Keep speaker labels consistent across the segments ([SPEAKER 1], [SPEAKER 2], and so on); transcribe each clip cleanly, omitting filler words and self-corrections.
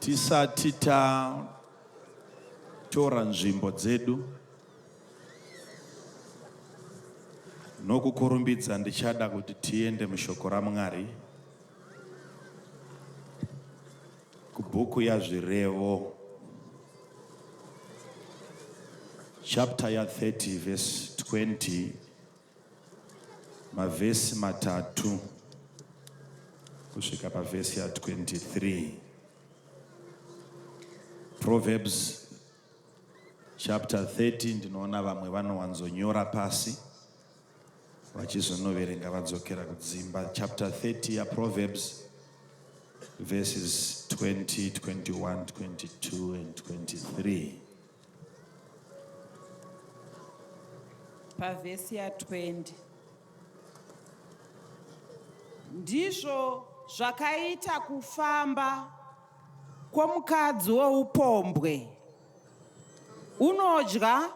[SPEAKER 1] Tisati tatora nzvimbo dzedu nokukurumbidza ndichada kuti tiende mushoko raMwari kubhuku yaZvirevo chapter ya 30 verse 20 mavhesi matatu kusvika pavhesi ya 23. Proverbs chapter 30 ndinoona vamwe vanowanzonyora pasi vachizonoverenga vadzokera kudzimba. Chapter 30 yaProverbs verses 20, 21, 22 and 23.
[SPEAKER 2] Pavhesi ya 20. Ndizvo zvakaita kufamba kwomukadzi woupombwe, unodya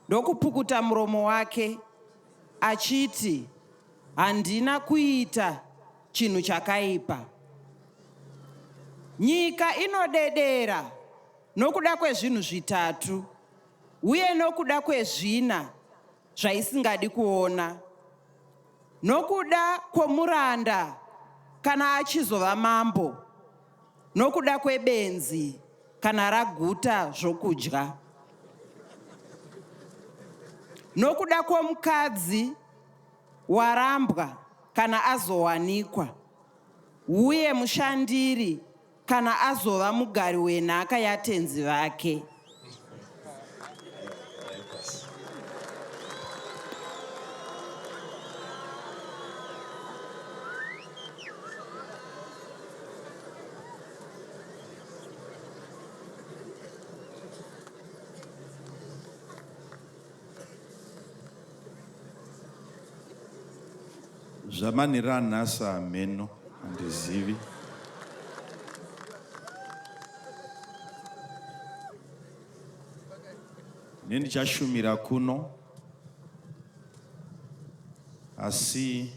[SPEAKER 2] ndokupukuta muromo wake achiti, Handina kuita chinhu chakaipa. Nyika inodedera nokuda kwezvinhu zvitatu uye nokuda kwezvina zvaisingadi kuona, nokuda kwomuranda kana achizova mambo, nokuda kwebenzi kana raguta zvokudya, nokuda kwomukadzi warambwa kana azowanikwa, uye mushandiri kana azova mugari wenhaka yatenzi vake.
[SPEAKER 1] Zvamanhero anhasi hameno handizivi. Ini ndichashumira kuno asi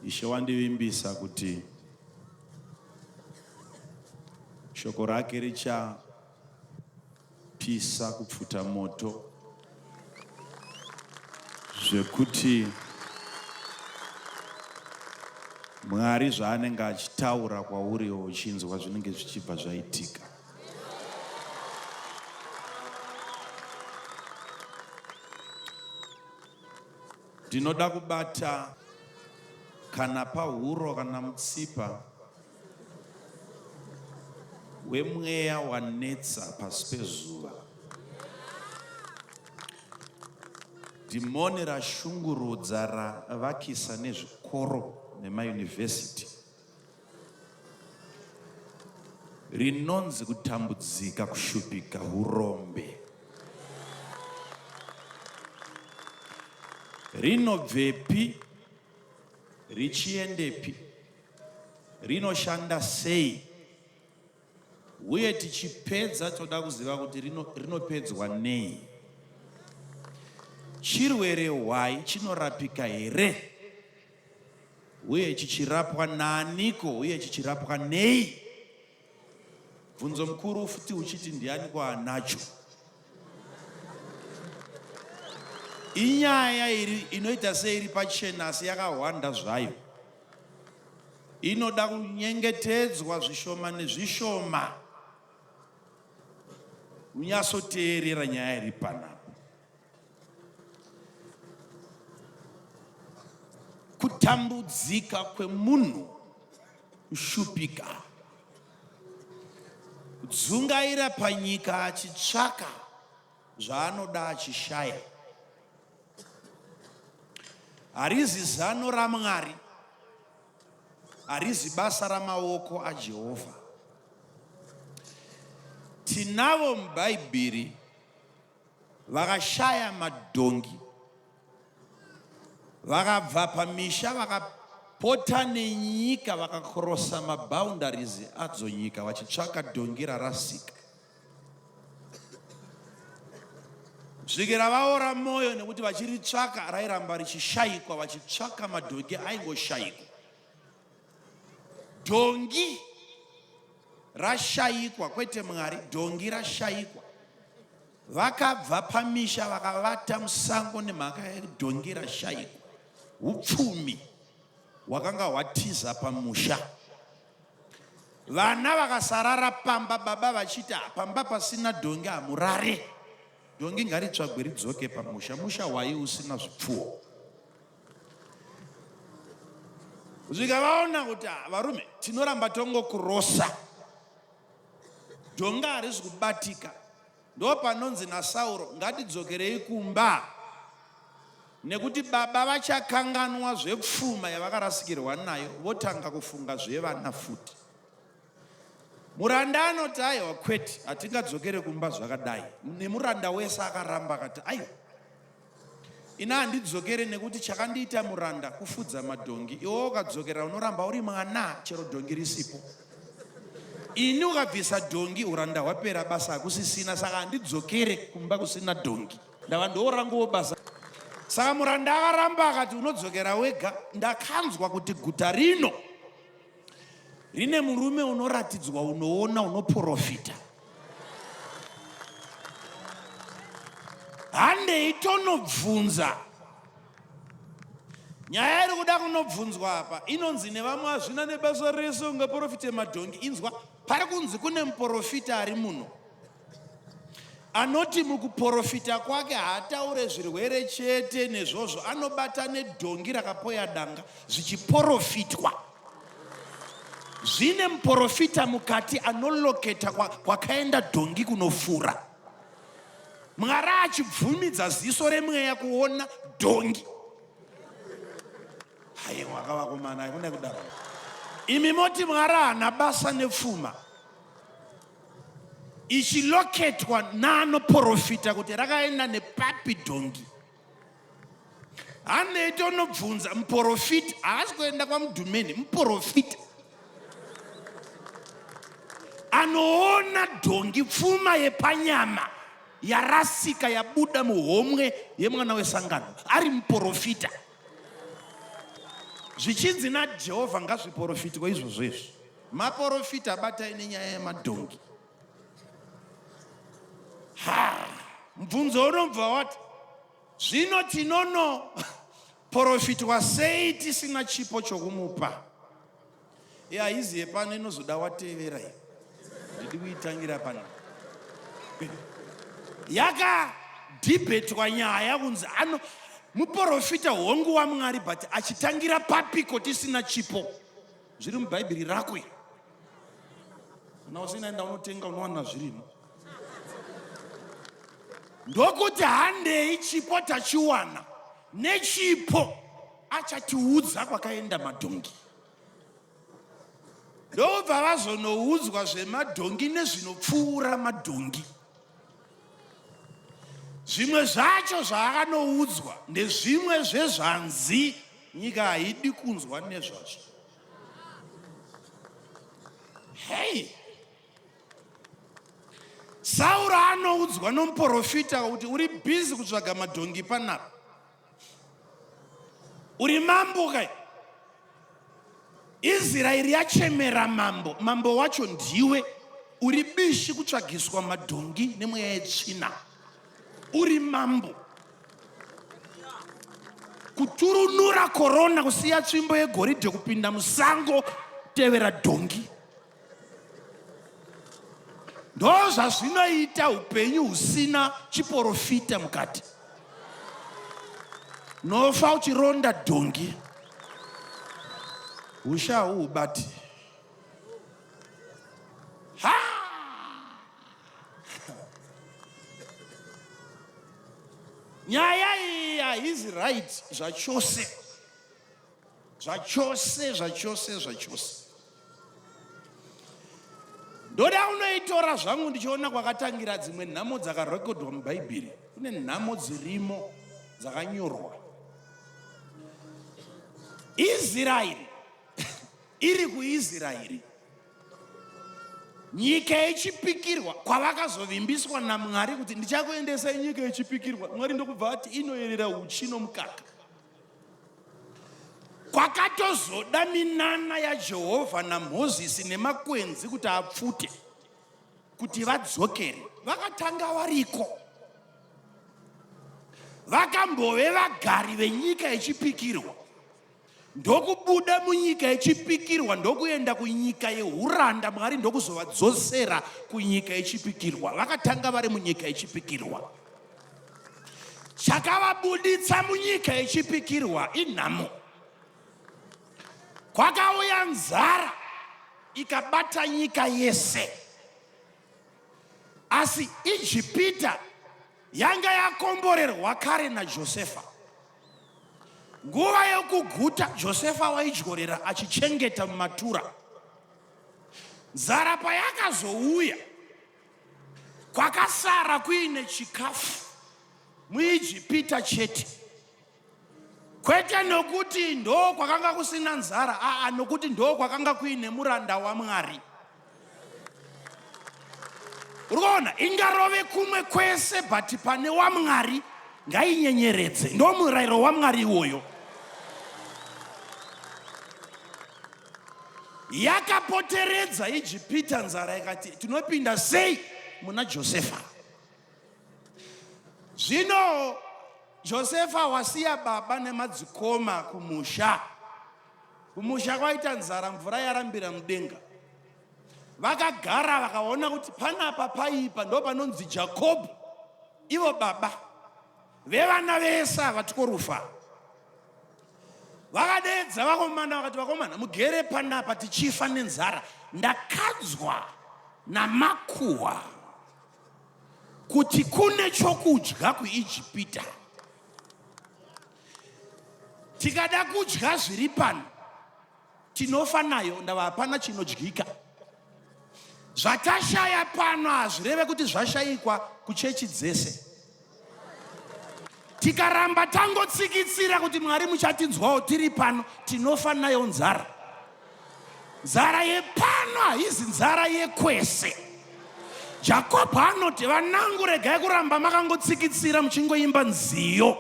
[SPEAKER 1] Ishe wandivimbisa kuti shoko rake richa Pisa kupfuta moto zvekuti Mwari zvaanenge achitaura kwauri uchinzwa zvinenge zvichibva zvaitika. Ndinoda kubata kana pahuro kana mutsipa wemweya wanetsa pasi pezuva. Dhimoni rashungurudza ravakisa nezvikoro nemayunivhesiti rinonzi kutambudzika, kushupika, hurombe. Rinobvepi richiendepi? Rinoshanda sei? Uye tichipedza toda kuziva kuti rinopedzwa nei? Chirwere hwai chinorapika here? Uye chichirapwa naaniko? Uye chichirapwa nei? Bvunzo mukuru futi uchiti ndiani kwaanacho? Inyaya iri inoita seiri pachena asi yakahwanda zvayo. Inoda kunyengetedzwa zvishoma nezvishoma. Unyasoteerera nyaya iri panapa. Kutambudzika kwemunhu kushupika, kudzungaira panyika achitsvaka zvaanoda achishaya. Harizi zano raMwari, harizi basa ramaoko aJehovha. Tinavo muBhaibheri vakashaya madhongi vakabva pamisha vakapota nenyika vakakrosa maboundaries adzo nyika vachitsvaka dhongi rarasika svikira vaora mwoyo nekuti vachiritsvaka rairamba richishayikwa vachitsvaka madhongi aingoshaikwa dhongi. Rashayikwa kwete Mwari, dhongi rashayikwa. Vakabva pamisha vakavata musango nemhaka yedhongi rashayikwa. Upfumi hwakanga hwatiza pamusha. Vana vakasarara pamba, baba vachiti ah, pamba pasina dhongi hamurare. Dhongi ngaritsvagwe ridzoke pamusha, musha hwai usina zvipfuwo. Kusvika vaona kuti ah, varume tinoramba tongokurosa, dhongi harisi kubatika. Ndopanonzi naSauro, ngatidzokerei kumba nekuti baba vachakanganwa zvepfuma yavakarasikirwa nayo votanga kufunga zvevana futi. Muranda anoti aiwa kwete, hatingadzokere kumba zvakadai. Nemuranda wese akaramba akati aiwa, ini handidzokere nekuti chakandiita muranda kufudza madhongi. Iwe ukadzokera unoramba uri mwana chero dhongi risipo. Ini ukabvisa dhongi uranda hwapera, basa hakusisina, saka handidzokere kumba kusina dhongi. Ndava ndooranguwo basa. Saka muranda akaramba akati unodzokera wega. Ndakanzwa kuti guta rino rine murume unoratidzwa, unoona, unoporofita. Handei tonobvunza. Nyaya iri kuda kunobvunzwa apa inonzi nevamwe hazvina nebasa rese, ungaporofite madhongi. Inzwa, pari kunzi kune muporofita ari muno anoti mukuporofita kwake haataure zvirwere chete nezvozvo, anobata nedhongi rakapoya danga zvichiporofitwa. Zvine muporofita mukati anoloketa kwakaenda dhongi kunofura. Mwari achibvumidza ziso remweya kuona dhongi. Haiwa kavakomana, hakuna kudaro. Imi moti Mwari haana basa nepfuma ichiloketwa naanoporofita kuti rakaenda nepapi dhongi. Handei tonobvunza muporofita, haasi kuenda kwamudhumeni, muporofita anoona dhongi, pfuma yepanyama yarasika yabuda muhomwe yemwana wesangano, ari muporofita. Zvichinzi naJehovha ngazviporofitwe izvozvo izvi. Maporofita batai nenyaya yemadhongi. Ha, mubvunzo unobva wati zvino tinono porofitwa sei tisina chipo chokumupa? Iye haizi yepano inozoda watevera iyi. Ndidi kuitangira pano. Yakadhibhetwa nyaya kunzi ano muporofita hongu waMwari but achitangira papiko tisina chipo. Zviri muBhaibheri rako iri. Kana usina enda unotenga unowana zvirimo. Ndokuti handei chipo tachiwana nechipo achatiudza kwakaenda madhongi. Ndobva vazonoudzwa zvemadhongi nezvinopfuura madhongi. Zvimwe zvacho zvaakanoudzwa ndezvimwe zvezvanzi nyika haidi kunzwa nezvazvo. Hei! Sauro anoudzwa nomuporofita kuti uri bhizi kutsvaga madhongi panapa. Uri mambo kai? Israeri yachemera mambo, mambo wacho ndiwe. Uri bishi kutsvagiswa madhongi nemweya yetsvina. Uri mambo. Kuturunura korona, kusiya tsvimbo yegoridhe, kupinda musango, tevera dhongi. Ndozvazvinoita upenyu husina chiporofita mukati. Nofa uchironda dhongi, ushe hauhubati. Ha! Nyaya iyi haizi right zvachose. Zvachose, zvachose, zvachose. Ndoda unoitora zvangu ndichiona kwakatangira dzimwe nhamo dzakarekodwa muBhaibheri. Kune nhamo dzirimo dzakanyorwa. Israeri iri kuIsraeri, nyika yechipikirwa kwavakazovimbiswa naMwari kuti ndichakuendesai nyika yechipikirwa. Mwari ndokubva ati inoyerera uchi nomukaka. Kwakatozoda minana yaJehovha naMozisi nemakwenzi kuti apfute kuti vadzokere. Vakatanga variko. Vakambove vagari venyika yechipikirwa. Ndokubuda munyika yechipikirwa ndokuenda kunyika yehuranda, Mwari ndokuzovadzosera kunyika yechipikirwa. Vakatanga vari munyika yechipikirwa. Chakavabuditsa munyika yechipikirwa inhamo. Kwakauya nzara ikabata nyika yese. Asi Ijipita yanga yakomborerwa kare naJosefa. Nguva yokuguta Josefa waidyorera achichengeta mumatura. Nzara payakazouya, kwakasara kuine chikafu muIjipita chete. Kwete nokuti ndo kwakanga kusina nzara, aa, nokuti ndo kwakanga kuine muranda waMwari. Uri kuona, ingarove kumwe kwese but pane waMwari ngainyenyeredze. Ndo murayiro waMwari iwoyo. Yakapoteredza Ijipita nzara ikati tinopinda sei muna Josefa. Zvino Josefa wasiya baba nemadzikoma kumusha. Kumusha kwaita nzara, mvura yarambira mudenga. Vakagara vakaona kuti panapa paipa, ndo panonzi Jakobho, ivo baba vevana vese ava tikorufa. Vakadeedza vakomana vakati, vakomana mugere panapa tichifa nenzara, ndakadzwa namakuhwa kuti kune chokudya kuIjipita. Tikada kudya zviri pano tinofa nayo, ndava hapana chinodyika. Zvatashaya pano hazvireve kuti zvashayikwa kuchechi dzese. Tikaramba tangotsikitsira kuti Mwari muchatinzwawo tiri pano, tinofa nayo nzara. Nzara yepano haizi nzara yekwese. Jakobho anoti, vanangu regai kuramba makangotsikitsira muchingoimba nziyo.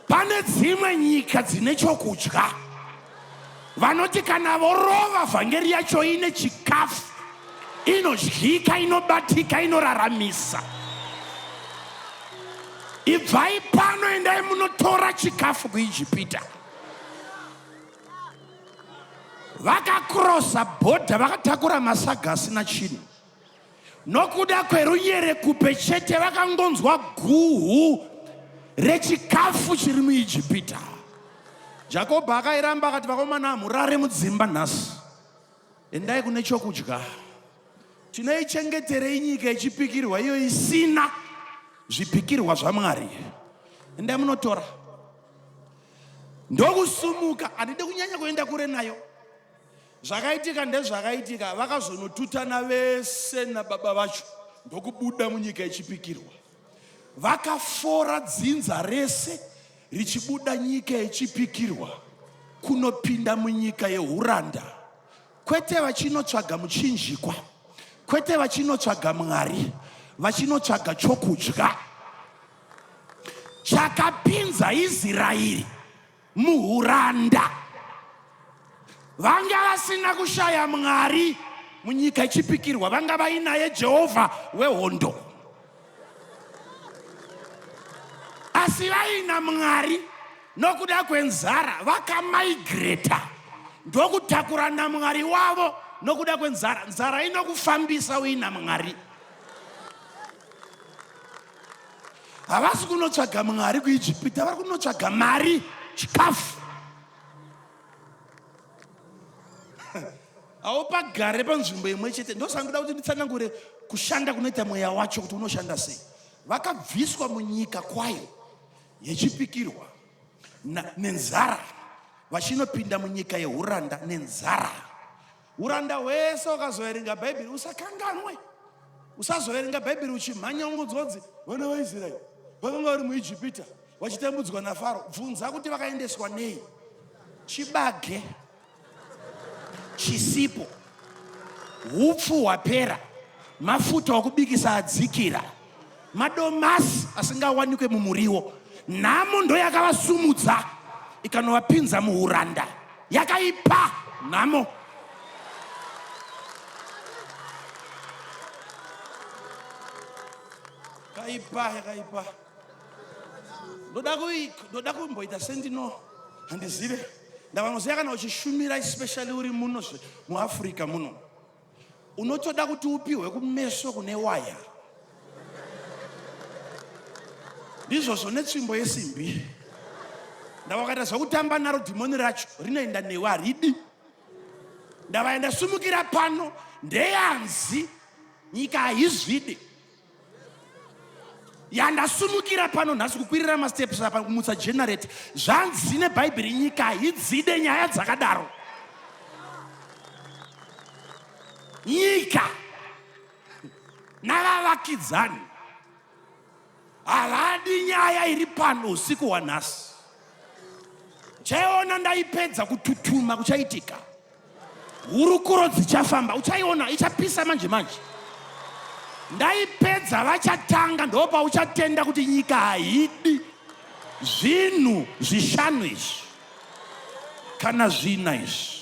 [SPEAKER 1] Pane dzimwe nyika dzine chokudya. Vanoti kana vorova vhangeri yacho ine chikafu, inodyika, inobatika, inoraramisa. Ibvai pano, endai munotora chikafu kuIjipita. Vakakrosa bhodha vakatakura masaga asina chinhu. Nokuda kwerunyerekupe chete vakangonzwa guhu rechikafu chiri muIjipita. Jakobho akairamba akati, vakomana hamurare mudzimba nhasi, endai kune chokudya. Tinoichengeterei nyika yechipikirwa iyo isina zvipikirwa zvaMwari? Endai munotora. Ndokusumuka, handidi kunyanya kuenda kure nayo. Zvakaitika ndezvakaitika, vakazonotutana vese nababa vacho ndokubuda munyika yechipikirwa. Vakafora dzinza rese richibuda nyika yechipikirwa kunopinda munyika yehuranda, kwete vachinotsvaga muchinjikwa, kwete vachinotsvaga Mwari, vachinotsvaga chokudya. Chakapinza Israeri muhuranda. Vanga vasina kushaya Mwari munyika yechipikirwa, vanga vainaye Jehovha wehondo. Asi vaina Mwari nokuda kwenzara vakamaigreta ndokutakura naMwari wavo nokuda kwenzara. Nzara inokufambisa uina Mwari. Havasi kunotsvaga Mwari kuIjipita, vari kunotsvaga mari, chikafu. Haupagare panzvimbo imwe chete. Ndosaka kuti nditsanangure kushanda kunoita mweya wacho kuti unoshanda sei. Vakabviswa munyika kwayo yechipikirwa nenzara vachinopinda munyika yehuranda nenzara. Uranda hwese ukazoverenga Bhaibheri usakanganwe. Usazoverenga Bhaibheri uchimhanya ungonzwa vana vaIsraeri vakanga vari muIjipita vachitambudzwa naFaro. Bvunza kuti vakaendeswa nei? Chibage chisipo, hupfu hwapera, mafuta okubikisa adzikira, madomasi asingawanikwe mumuriwo. Nhamo ndoyakavasumudza. ikanovapinza muuranda. Yakaipa nhamo. Kaipa, yakaipa. Ndoda ndoda kumboita sendino handizive. Ndavanoziva kana uchishumira especially uri muno muAfrica muno. Unotoda kuti upihwe kumeso kune waya. Ndizvozvo netsvimbo yesimbi. Ndavakaita zvekutamba naro dhimoni racho rinoenda newe haridi. Ndavaenda sumukira pano ndeyanzi nyika haizvidi. Yandasumukira pano nhasi kukwirira masteps apa kumutsa generator zvanzi nebhaibheri nyika haidzide nyaya dzakadaro. Nyika navavakidzani havadi nyaya iri pano usiku hwanhasi. Chaiona ndaipedza kututuma kuchaitika. Hurukuro dzichafamba, uchaiona ichapisa manje manje. Ndaipedza vachatanga, ndopauchatenda kuti nyika haidi zvinhu zvishanu izvi kana zvina izvi.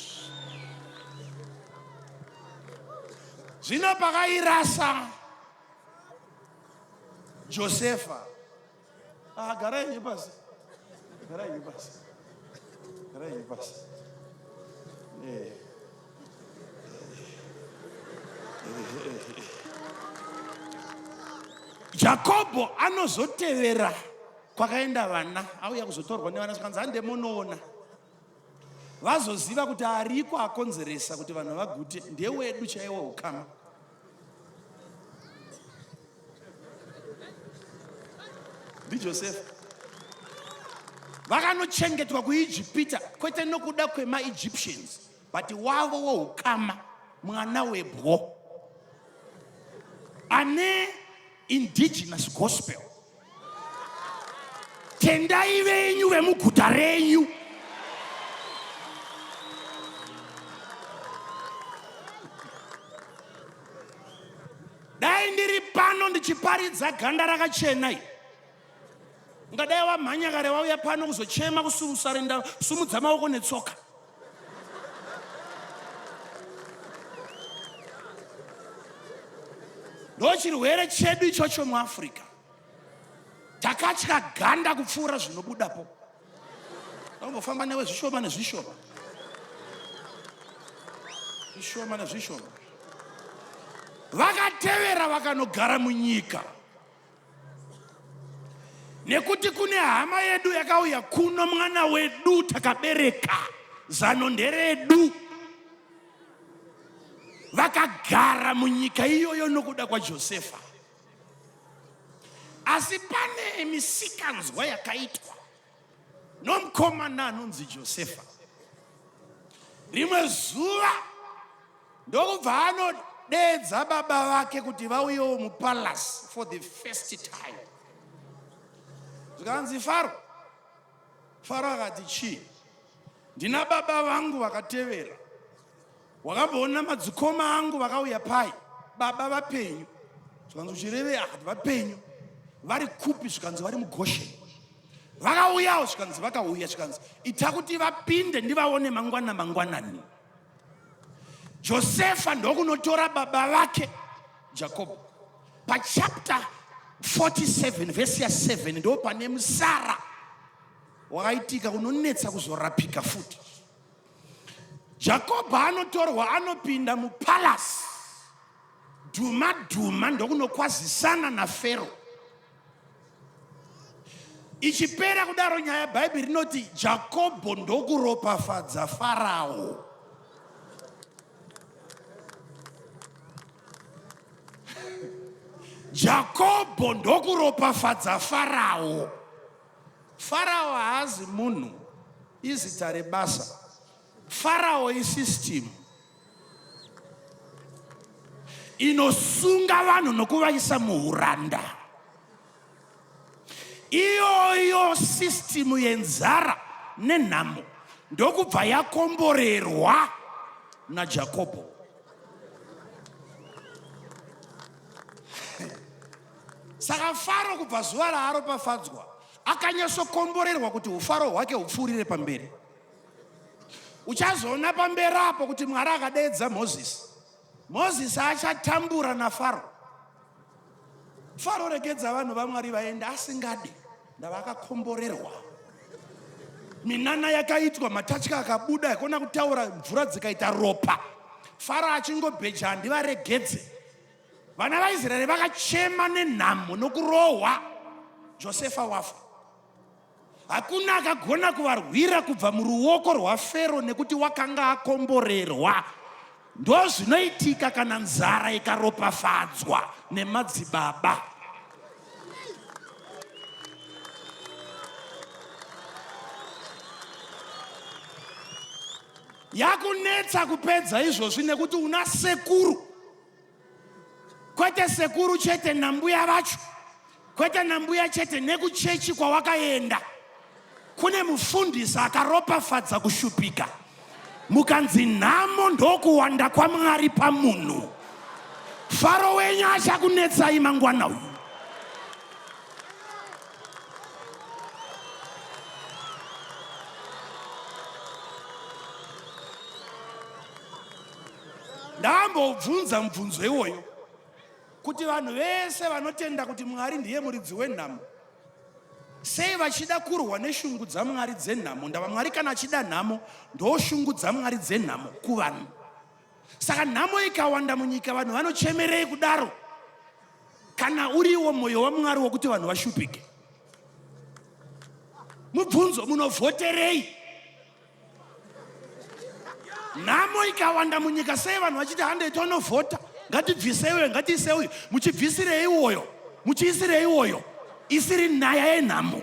[SPEAKER 1] Zvino pakairasa Josefa Ah, garai henyu pasi. Garai henyu pasi. Garai henyu pasi. Eh. Jakobho anozotevera kwakaenda vana auya kuzotorwa nevana zvikanzi hande munoona vazoziva kuti ariko akonzeresa kuti vanhu vagute ndewedu chaiwo ukama ndiJosefa vakanochengetwa kuIjipita kwete nokuda kwemaEgyptians but wavo woukama mwana webwo ane indigenous gospel Tendai venyu vemuguta renyu. Dai ndiri pano ndichiparidza ganda rakachena iri. Ungadai wamhanya kare wauya pano kuzochema kusurusarenda kusumudza maoko netsoka. Ndochirwere chedu ichocho muAfrica. Takatya ganda kupfuura zvinobudapo. Vambofamba newe zvishoma nezvishoma. Zvishoma nezvishoma. Vakatevera vakanogara munyika. Nekuti kune hama yedu yakauya kuno, mwana wedu takabereka, zano nderedu. Vakagara munyika iyoyo nokuda kwaJosefa. Asi pane misikanzwa yakaitwa nomukomana anonzi Josefa. Rimwe zuva ndokubva anodeedza baba vake kuti vauyewo mupalace for the first time. Zvikanzi Faro, Faro akati chii? Ndina baba vangu vakatevera. Wakamboona madzikoma angu vakauya pai? Baba vapenyu. Zvikanzi uchirevei? Akati vapenyu. Vari kupi? Zvikanzi vari muGosheni. Vakauyawo? Zvikanzi vakauya. Zvikanzi ita kuti vapinde ndivaone mangwana mangwanani. Josefa ndokunotora baba vake Jakobho. Pachapter 47 vhesi ya 7 ndo pane musara wakaitika unonetsa kuzorapika futi. Jakobho anotorwa anopinda mupalasi dhuma dhuma ndokunokwazisana naFero. Ichipera kudaro nyaya Bhaibheri rinoti Jakobho ndokuropafadza Farao. Jakobho ndokuropafadza Farao. Farao haazi munhu, izita rebasa. Farao isystem inosunga vanhu nokuvaisa muuranda. Iyoyo system yenzara nenhamo ndokubva yakomborerwa naJakobho. Saka Faro kubva zuva raaropafadzwa Akanyatsokomborerwa kuti ufaro hwake hupfuurire pamberi. Uchazoona pamberi apo kuti Mwari akadeedza Mozisi. Mozisi achatambura naFaro. Faro regedza vanhu vaMwari vaende asingade ndava akakomborerwa. Minana yakaitwa, matatya akabuda, ikona kutaura mvura dzikaita ropa. Faro achingobheja handivaregedze. Vana vaIsraeri vakachema nenhamo nokurohwa. Josefa wafa. Hakuna akagona kuvarwira kubva muruoko rwaFero nekuti wakanga akomborerwa. Ndozvinoitika kana nzara ikaropafadzwa nemadzibaba. Yakunetsa kupedza izvozvi nekuti una sekuru kwete sekuru chete nambuya vacho kwete nambuya chete nekuchechi kwawakaenda kune mufundisi akaropafadza kushupika mukanzi nhamo ndokuwanda kwamwari pamunhu faro wenyu achakunetsai mangwana uyu Ndambobvunza mubvunzo iwoyo kuti vanhu vese vanotenda kuti Mwari ndiye muridzi wenhamo sei vachida kurwa neshungu dzaMwari dzenhamo? Ndava Mwari kana achida nhamo ndoshungu dzaMwari dzenhamo kuvanhu. Saka nhamo ikawanda munyika vanhu vanochemerei kudaro kana uriwo mwoyo waMwari wokuti vanhu vashupike? Mubvunzo, munovhoterei? Nhamo ikawanda munyika sei vanhu vachiti handei tonovhota, ngatibvise uyo, ngatiise uyo, muchibvisirei uyo, muchiisirei uyo, isiri nyaya yenhamo.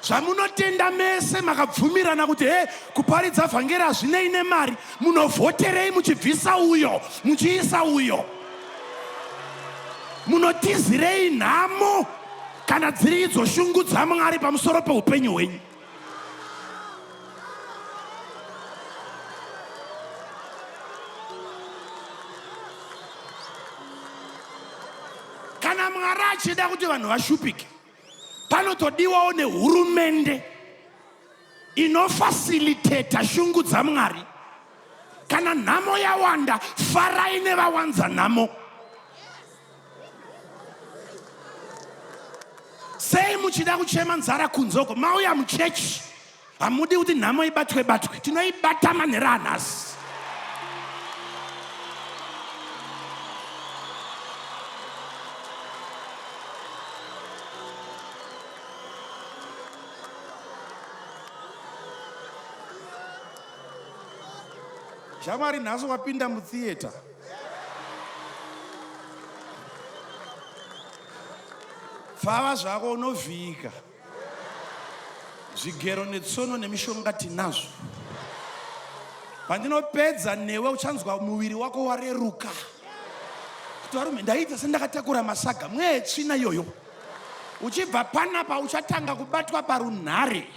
[SPEAKER 1] Zvamunotenda mese makabvumirana kuti he kuparidza vhangeri hazvinei nemari, munovhoterei muchibvisa uyo muchiisa uyo? Munotizirei nhamo kana dziri idzo shungu dzaMwari pamusoro peupenyu hwenyu? Kana Mwari achida kuti vanhu vashupike, panotodiwawo nehurumende inofasiliteta shungu dzaMwari. Kana nhamo yawanda, farai nevawanza nhamo. Sei muchida kuchema nzara kunze uko? Mauya muchechi, hamudi kuti nhamo ibatwe batwe. Tinoibata manhero anhasi. Shamwari, nhasi wapinda mutheatre. Pfava zvako unovhika. Zvigero netsono nemishonga tinazvo. Pandinopedza newe uchanzwa muviri wako wareruka. Kuti varume ndaita sendakatakura masaga mweya yetsvina iyoyo. Uchibva panapa uchatanga kubatwa parunhare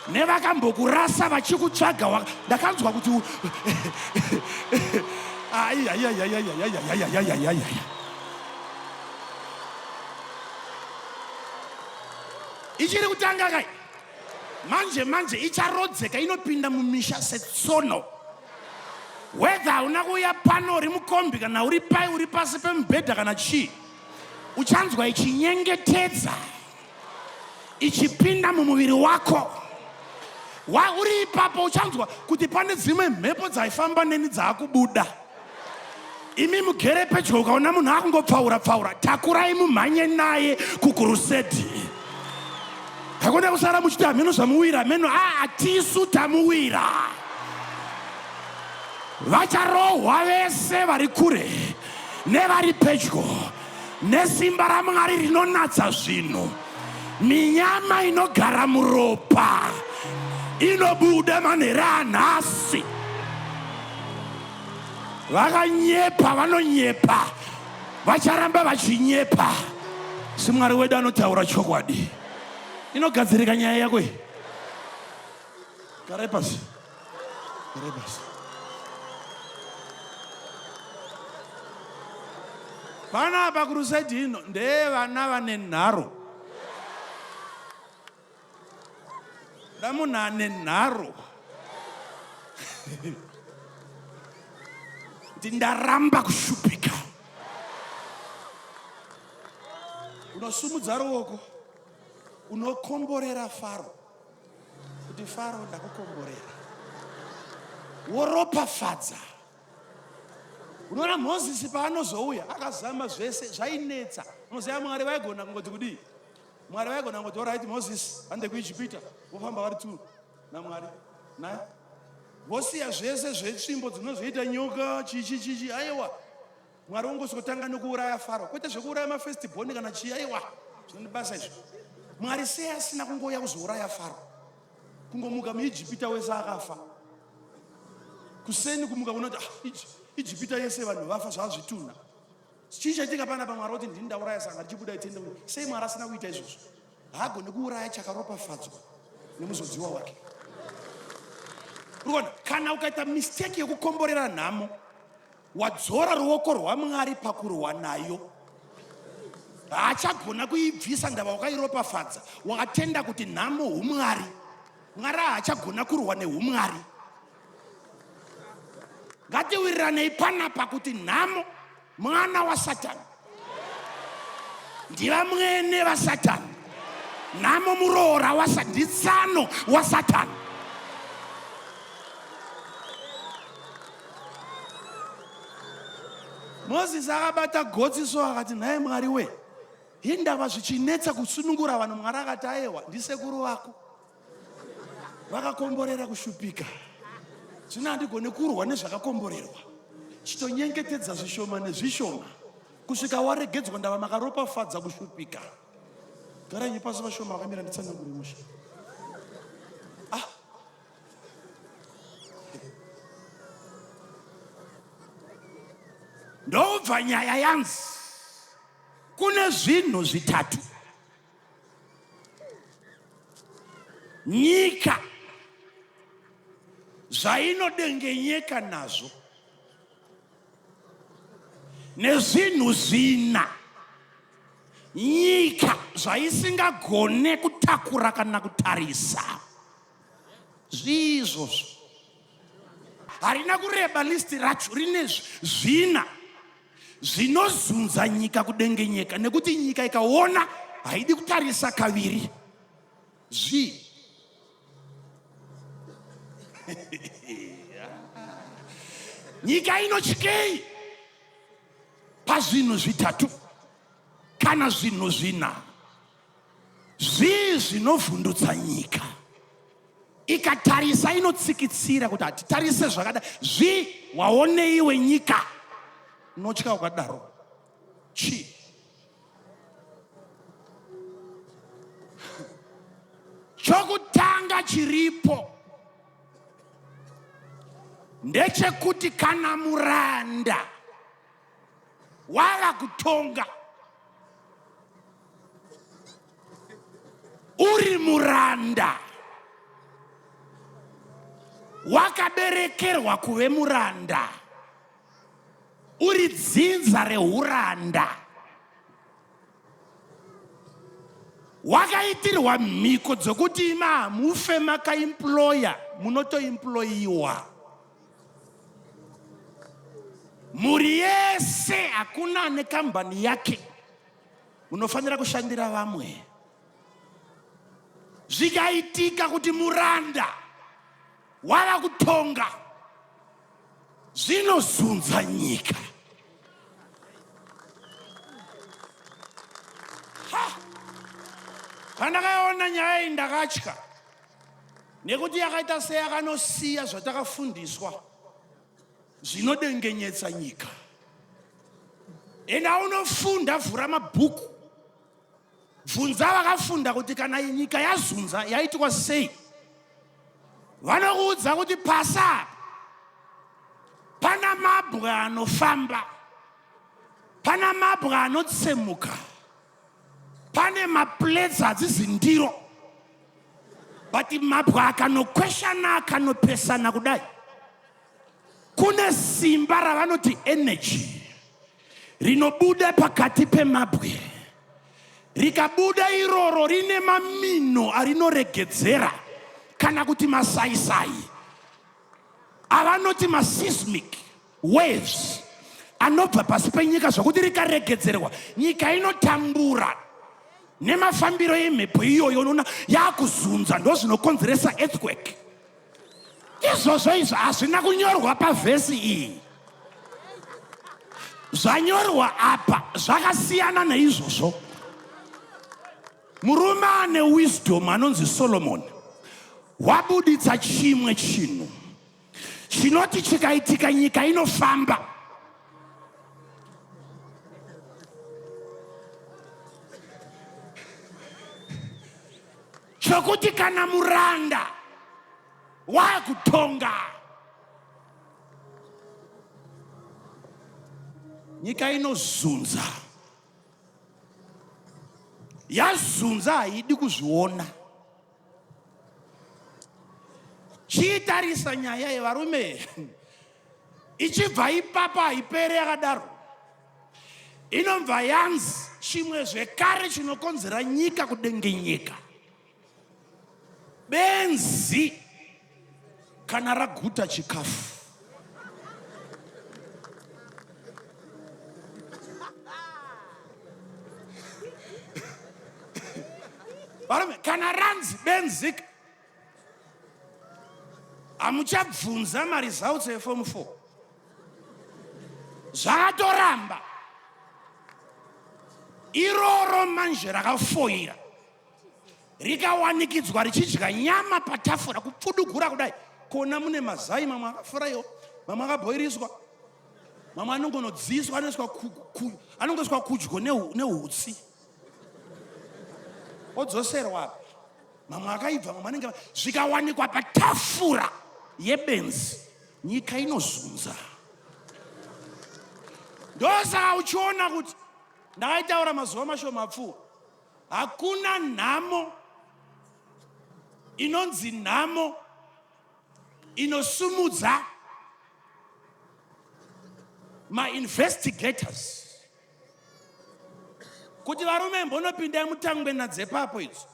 [SPEAKER 1] nevakambokurasa vachikutsvaga. Ndakanzwa kuti aiaiaiaiaiaiaiaiaiaiai ichiri kutanga kai manje manje icharodzeka inopinda mumisha setsono whether hauna kuuya pano uri mukombi kana uri pai uri pasi pemubhedha kana chii uchanzwa ichinyengetedza ichipinda mumuviri wako wa uri ipapo uchanzwa kuti pane dzimwe mhepo dzaifamba neni dzaakubuda imi mugere pedyo ukaona munhu akungopfaura pfaura takurai mumhanye naye kukurusedhi hakuna kusara muchiti hameno zvamuwira hameno a tisu tamuwira vacharohwa vese vari kure nevari pedyo nesimba ramwari rinonatsa zvinhu minyama inogara muropa inobuda manhero anhasi Vakanyepa vanonyepa, vacharamba vachinyepa. Si Mwari wedu anotaura chokwadi. Inogadzirika nyaya yako iyi. Garai pasi. Garai pasi. Panapa crusade ino ndeye vana vane nharo. Da munhu ane nharo kuti ndaramba kushupika. Unosumudza ruoko, unokomborera Faro kuti Faro ndakukomborera, woropafadza. Unoona Mozisi paanozouya akazama zvese zvainetsa. Unoziva Mwari vaigona kungoti kudii? Mwari vaigona kungoti orit Mozisi hande kuIjipita, vofamba vari tu naMwari naye vosiya zvese zvetsvimbo dzinozoita nyoka chichi chichi aiwa Mwari wongosotanga nekuuraya Faro kwete zvekuuraya mafirst born kana chii aiwa zvinondibasa izvo Mwari sei asina kungouya kuzouraya Faro kungomuka muIjipita wese akafa kuseni kumuka kunoti ah, Ijipita yese vanhu vafa zvazvitunha chii chaitika panapa Mwari oti ndini ndauraya saka ndichibuda itende sei Mwari asina kuita izvozvo haagoni kuuraya chakaropafadzwa nemuzodziwa wake urikuona kana ukaita mistake yekukomborera nhamo Wadzora ruoko rwaMwari pakurwa nayo. Haachagona kuibvisa ndava wakairopafadza. Wakatenda kuti nhamo humwari. Mwari haachagona kurwa nehumwari. Ngatiwiriranei panapa kuti nhamo mwana waSatani. Ndivamwene vaSatani. Nhamo muroora waSatani, nditsano waSatani. Moses akabata gotsi so akati nhai Mwari we, hindava zvichinetsa kusunungura vanhu. Mwari akati ayewa, ndisekuru vako vakakomborera kushupika, zvino handigone kurwa nezvakakomborerwa. Chitonyengetedza zvishoma nezvishoma kusvika waregedzwa, ndava makaropafadza kushupika. Garai pasi vashoma vakamira nditsanangure mushe. Ah. Ndobva nyaya yanzi kune zvinhu zvitatu nyika zvainodengenyeka nazvo nezvinhu zvina nyika zvaisingagone kutakura kana kutarisa zvii izvozvo harina kureba list racho rine zvina zvinozunza nyika kudengenyeka nekuti nyika ikaona haidi kutarisa kaviri zvii nyika inotyei pazvinhu zvitatu kana zvinhu zvina Zvii zvinovhundutsa nyika? Ikatarisa inotsikitsira kuti hatitarise zvakadai. Zvii waonei wenyika? Unotya ukadaro. Chii? Chokutanga chiripo ndechekuti kana muranda wava kutonga uri muranda wakaberekerwa kuve muranda uri dzinza reuranda wakaitirwa mhiko dzokuti ima hamufe makaemploya munotoemployiwa mhuri yese hakuna ane kambani yake munofanira kushandira vamwe zvikaitika kuti muranda wava kutonga zvinozunza nyika pandakaona nyaya iyi ndakatya nekuti yakaita seyakanosiya zvatakafundiswa zvinodengenyetsa nyika enda unofunda vhura mabhuku bvunza vakafunda kuti kana nyika yazunza yaitwa sei vanokuudza kuti pasi apa pana mabwe anofamba pana mabwe anotsemuka pane maplates hadzizi ndiro but mabwe akanokweshana akanopesana kudai kune simba ravanoti energy rinobuda pakati pemabwe rikabuda iroro rine mamino arinoregedzera kana kuti masaisai avanoti maseismic waves anobva pasi penyika zvokuti rikaregedzerwa nyika inotambura nemafambiro emhepo iyoyo unoona yakuzunza ndozvinokonzeresa earthquake izvozvo izvo hazvina kunyorwa pavhesi iyi zvanyorwa apa zvakasiyana neizvozvo Murume ane wisdom anonzi Solomon wabuditsa chimwe chinhu chinoti chikaitika nyika inofamba. Chokuti kana muranda wakutonga nyika inozunza. Yazunza haidi kuzviona. Chiitarisa nyaya yevarume ichibva ipapa haipere yakadaro. Inobva yanzi chimwe zvekare chinokonzera nyika kudengenyeka. Benzi kana raguta chikafu. Varume, kana ranzi benzi hamuchabvunza maresults eform 4 zvakatoramba iroro manje rakafoira rikawanikidzwa richidya nyama patafura kupfudugura kudai kona mune mazai mamwe akafurayiwa mamwe akabhoiriswa mamwe anongonodziiswa anongoiswa kudyo nehutsi odzoserwa apa mamwe akaibva mamwe anenge zvikawanikwa patafura yebenzi nyika inozunza ndosaka uchiona kuti ndakaitaura mazuva mashoma apfuura Hakuna nhamo inonzi nhamo inosumudza mainvestigators kuti varume mbonopindai mutangwena dzepapo idzo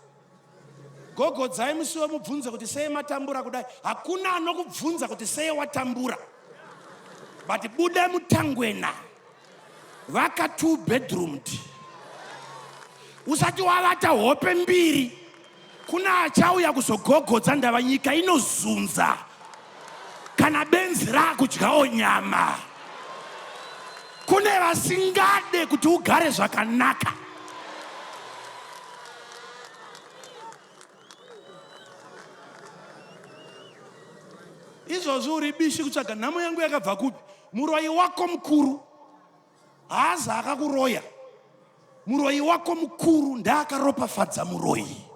[SPEAKER 1] gogodzai musiwo mubvunze kuti sei matambura kudai hakuna anokubvunza kuti sei watambura but buda mutangwena Vaka two bedroomed. Usati wavata hope mbiri kuna achauya kuzogogodza ndava nyika inozunza kana benzi raakudyawo nyama. Kune vasingade kuti ugare zvakanaka. Izvozvi uri bishi kutsvaga nhamo yangu yakabva kupi? Muroyi wako mukuru haazi akakuroya. Muroyi wako mukuru ndaakaropafadza muroyi.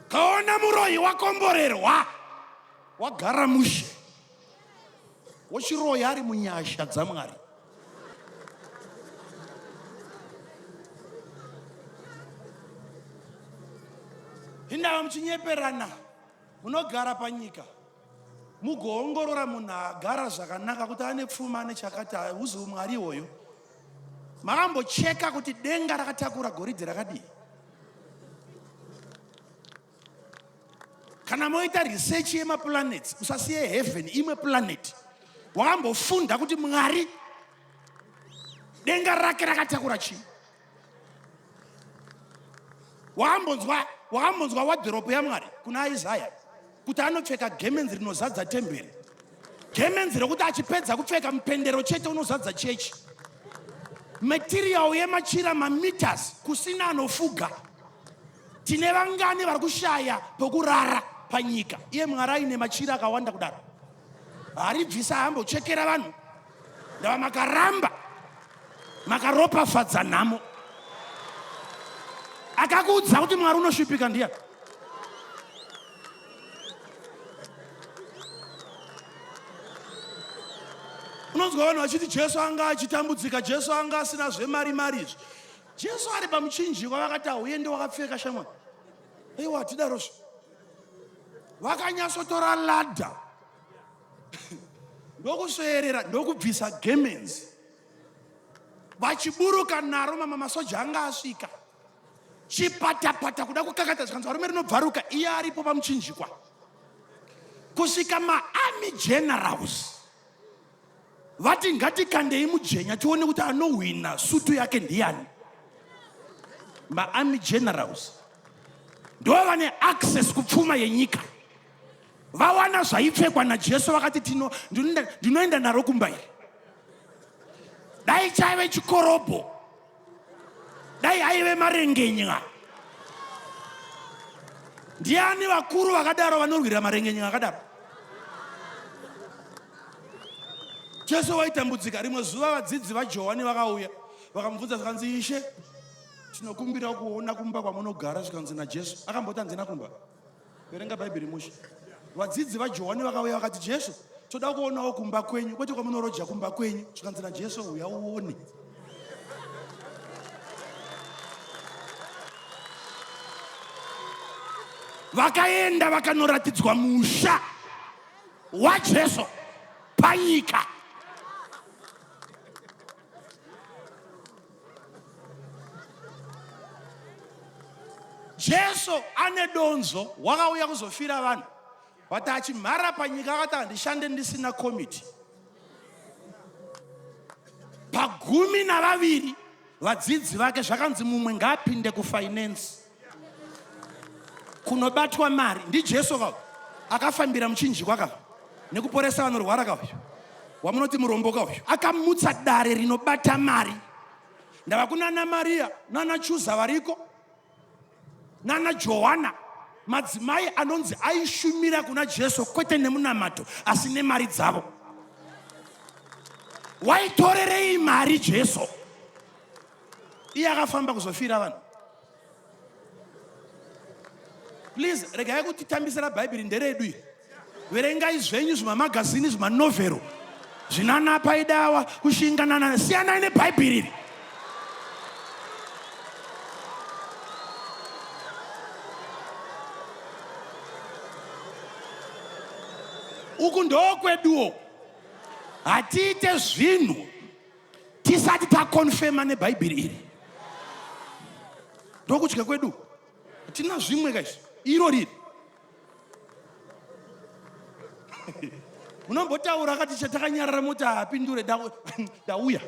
[SPEAKER 1] Kaona muroyi wakomborerwa wagara mushe wochiroya ari munyasha dzaMwari. Hindava muchinyeperana munogara panyika mugoongorora munhu agara zvakanaka kuti ane pfuma ane chakati hauzi umwari iwoyo makambocheka kuti denga rakatakura goridhe rakadii Kana moita research yemaplanets usasiye heaven imwe planet. Wakambofunda kuti Mwari denga rake rakatakura chii? Wakambonzwa wakambonzwa wadhiropu yaMwari kuna Isaya kuti anopfeka gemenzi rinozadza temberi. Gemenzi rokuti achipedza kupfeka mupendero chete unozadza chechi. Material yemachira mameters kusina anofuga. Tine vangani vari kushaya pokurara panyika iye Mwari aine machira akawanda kudaro? Haribvisa hambochekera vanhu ndava makaramba makaropafadza nhamo. Akakuudza kuti Mwari unoshupika ndiya. Unonzwa vanhu vachiti Jesu anga achitambudzika, Jesu anga asina zvemari mari izvi. Jesu ari pamuchinjikwa vakati hauende wakapfeka shamwari. Aiwa hatidarozvo. Vakanyatsotora ladder ndokusveerera ndokubvisa gemenzi vachiburuka naro mama masoja anga asvika. Chipatapata kuda kukakata zvikanzi varume rinobvaruka iye aripo pamuchinjikwa. Kusvika maarmy generals vati ngatikandei mujenya tione kuti anohwina sutu yake ndiyani. Maarmy generals ndo vane access kupfuma yenyika. Vawana zvaipfekwa naJesu vakati tino ndinoenda naro kumba iri. Dai chaive chikorobho, dai aive marengenya. Ndiani vakuru vakadaro vanorwira marengenya akadaro? Jesu waitambudzika. Rimwe zuva vadzidzi vaJohani vakauya vakamubvunza zvikanzi, Ishe, tinokumbira kuona kumba kwamunogara. Zvikanzi naJesu, akamboti handina kumba. Verenga Bhaibheri mushe. Vadzidzi vaJohani vakauya vakati, Jesu, toda kuonawo kumba kwenyu, kwete kwamunoroja, kumba kwenyu. Zvikanzi naJesu, uya uone. Vakaenda vakanoratidzwa musha waJesu panyika. Jesu ane donzo, wakauya kuzofira vanhu. But achimhara panyika akati handishande ndisina komiti. Pagumi navaviri vadzidzi vake zvakanzi mumwe ngaapinde kufinance kunobatwa mari. NdiJesu ka akafambira muchinjikwa ka nekuporesa vanorwara ka uyu wamunoti murombo ka uyu akamutsa dare rinobata mari. Ndava kunana Maria nana Chuza variko nana Johana, madzimai anonzi aishumira kuna Jesu kwete nemunamato asi nemari dzavo. Waitorerei mari Jesu? Iye akafamba kuzofira vanhu. Please regai kutitambisira Bhaibheri, nderedu iri. Verengai zvenyu zvimamagazini, zvimanovhero zvinana paidawa kushinga nana, siyanai neBhaibheri iri. Uku ndokweduwo, hatiite zvinhu tisati takonfema neBhaibheri iri. Ndokudya kwedu, hatina zvimwe kaizvi, iro riri. Munombotaura akati chatakanyarara moti haapindure, ndauya.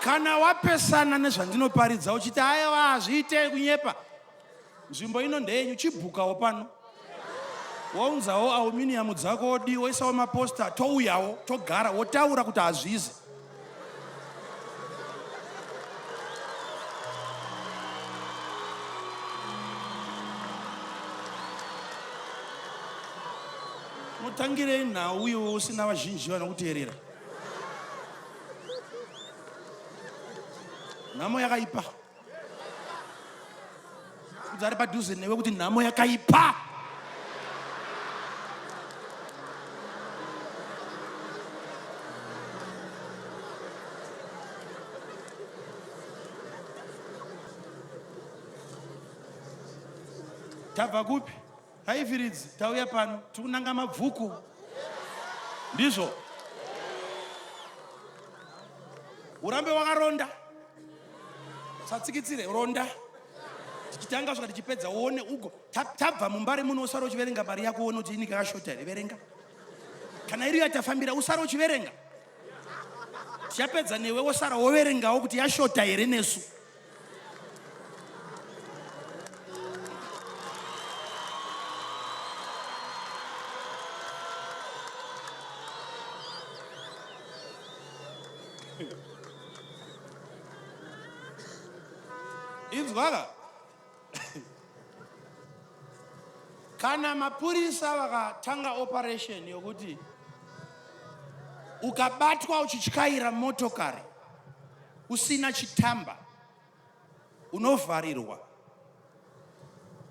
[SPEAKER 1] Kana wapesana nezvandinoparidza uchiti aiwa hazviite kunyepa, nzvimbo ino ndeyenyu, chibhukawo pano, wounzawo aluminium dzako, wodii, woisawo maposta, touyawo togara, wotaura kuti hazvizi. Unotangirei nhau iwe usina vazhinji vanokuteerera? Nhamo yakaipa. Kudza ari padhuze newe kuti nhamo yakaipa. Tabva kupi? Haifiridzi, tauya pano tikunanga mabvuku. Ndizvo. Urambe wakaronda. Satsikitsire ronda. Tichitanga svika tichipedza uone ugo. Tabva mumbare muno usare uchiverenga mari yako uone kuti inike yakashota here verenga. Kana iri yatafambira usare uchiverenga. Tichapedza newe wosara woverengawo kuti yashota here nesu. Inzwaka, kana mapurisa vakatanga operation yokuti ukabatwa uchityaira motokari usina chitamba unovharirwa,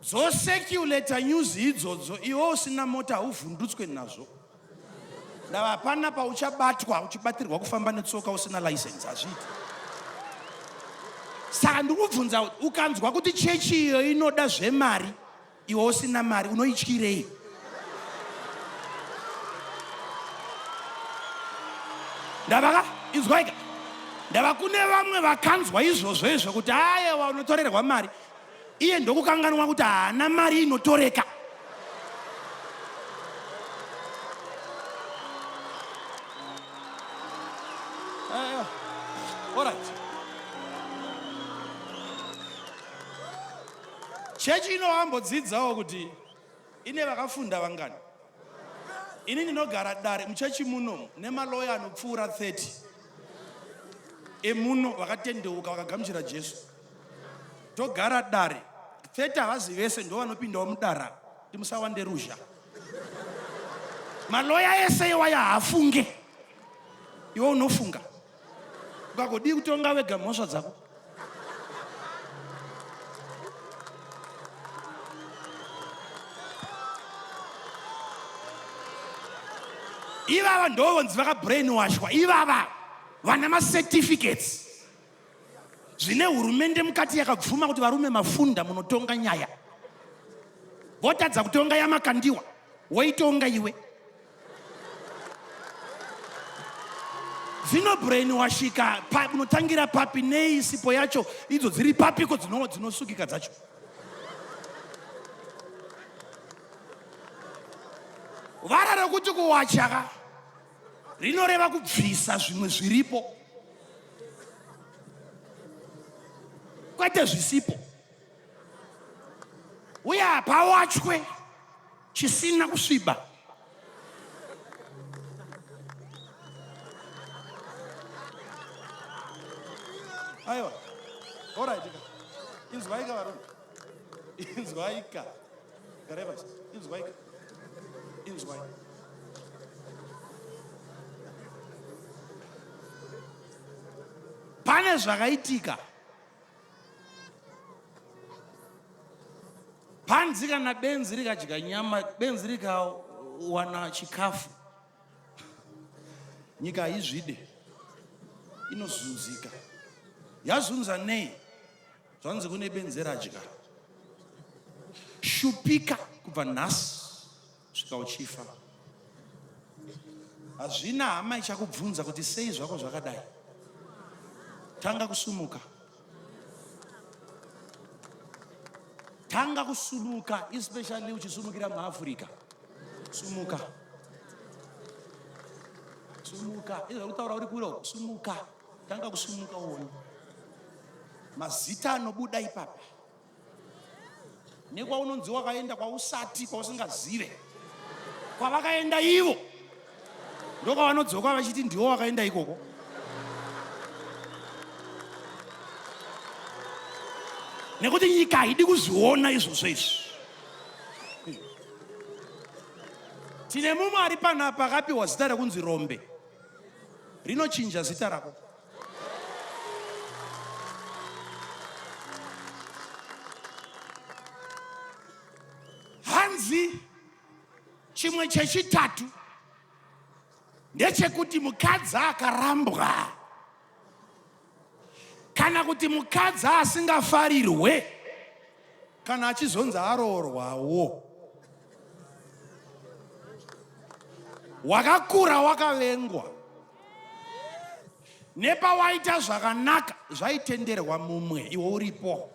[SPEAKER 1] dzoseculator news idzodzo, iwe usina mota hauvhundutswe nazvo. Ndava hapana pauchabatwa uchibatirwa kufamba netsoka usina license, hazviiti. Saka ndiri kubvunza kuti ukanzwa kuti chechi iyo inoda zvemari, iwe usina mari, unoityirei? Ndavaka inzwaika, ndava kune vamwe vakanzwa izvozvo izvo kuti ayewa unotorerwa mari, iye ndokukanganwa kuti haana mari inotoreka. Alright. Chechi ino wambodzidzawo kuti ine vakafunda vangani? Ini ndinogara dare muchechi muno nemaloya anopfuura 30 emuno vakatendeuka vakagamuchira Jesu. Togara dare 30 havazi vese ndo vanopindawo mudara kuti musawande ruzha. Maloya ese iwaya haafunge. Iwe unofunga. Ukagodii kutonga wega mhosva dzako? Ivava ndovonzi vakabrainwashwa ivava vana macertificates zvine hurumende mukati yakabvuma kuti varume mafunda munotonga nyaya votadza kutonga yamakandiwa woitonga iwe dzinobrainwashika unotangira papi nei sipo yacho idzo dziri papiko dzinosukika dzacho vara rekuti kuwachaka rinoreva kubvisa zvimwe zviripo kwete zvisipo uye hapawachwe chisina kusviba aiwa orit ka inzwaika varume inzwaika garai pasi inzwaika inzwai pane zvakaitika Panzi kana benzi rikadya nyama, benzi rikawana chikafu, nyika haizvide, inozunzika. Yazunza nei? Zvanzi kune benzi radya. Shupika kubva nhasi svika uchifa. Hazvina hama ichakubvunza kuti sei zvako zvakadai. Tanga kusumuka. Tanga kusumuka especially uchisumukira muAfrica. Sumuka. Sumuka. Izvo kutaura uri kure sumuka. Tanga kusumuka uone. Mazita anobuda ipapa. Nekwaunonzi wakaenda kwausati kwausingazive. Kwavakaenda ivo. Ndokwavanodzoka vachiti ndiwo wakaenda ikoko. Nekuti nyika haidi kuzviona izvozvo izvi. Tine mumwe ari panapa akapiwa zita rekunzi Rombe. Rinochinja zita rako. Hanzi chimwe chechitatu ndechekuti mukadzi akarambwa kana kuti mukadzi asingafarirwe kana achizonzi aroorwawo wakakura wakavengwa nepawaita zvakanaka zvaitenderwa mumwe iwe uripo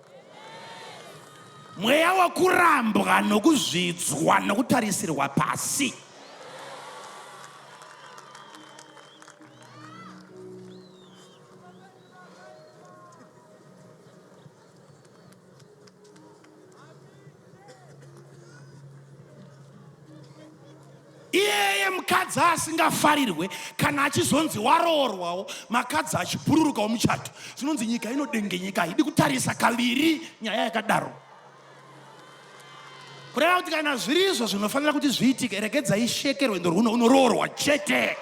[SPEAKER 1] mweya wekurambwa nokuzvidzwa nokutarisirwa pasi iyeye mukadzi asingafarirwe kana achizonzi waroorwawo makadzi achibhururukawo muchato zvinonzi nyika inodengenyeka haidi kutarisa kaviri nyaya yakadaro kureva kuti kana zviri izvo zvinofanira kuti zviitike regedzai sheke rwendo rwuno unoroorwa chete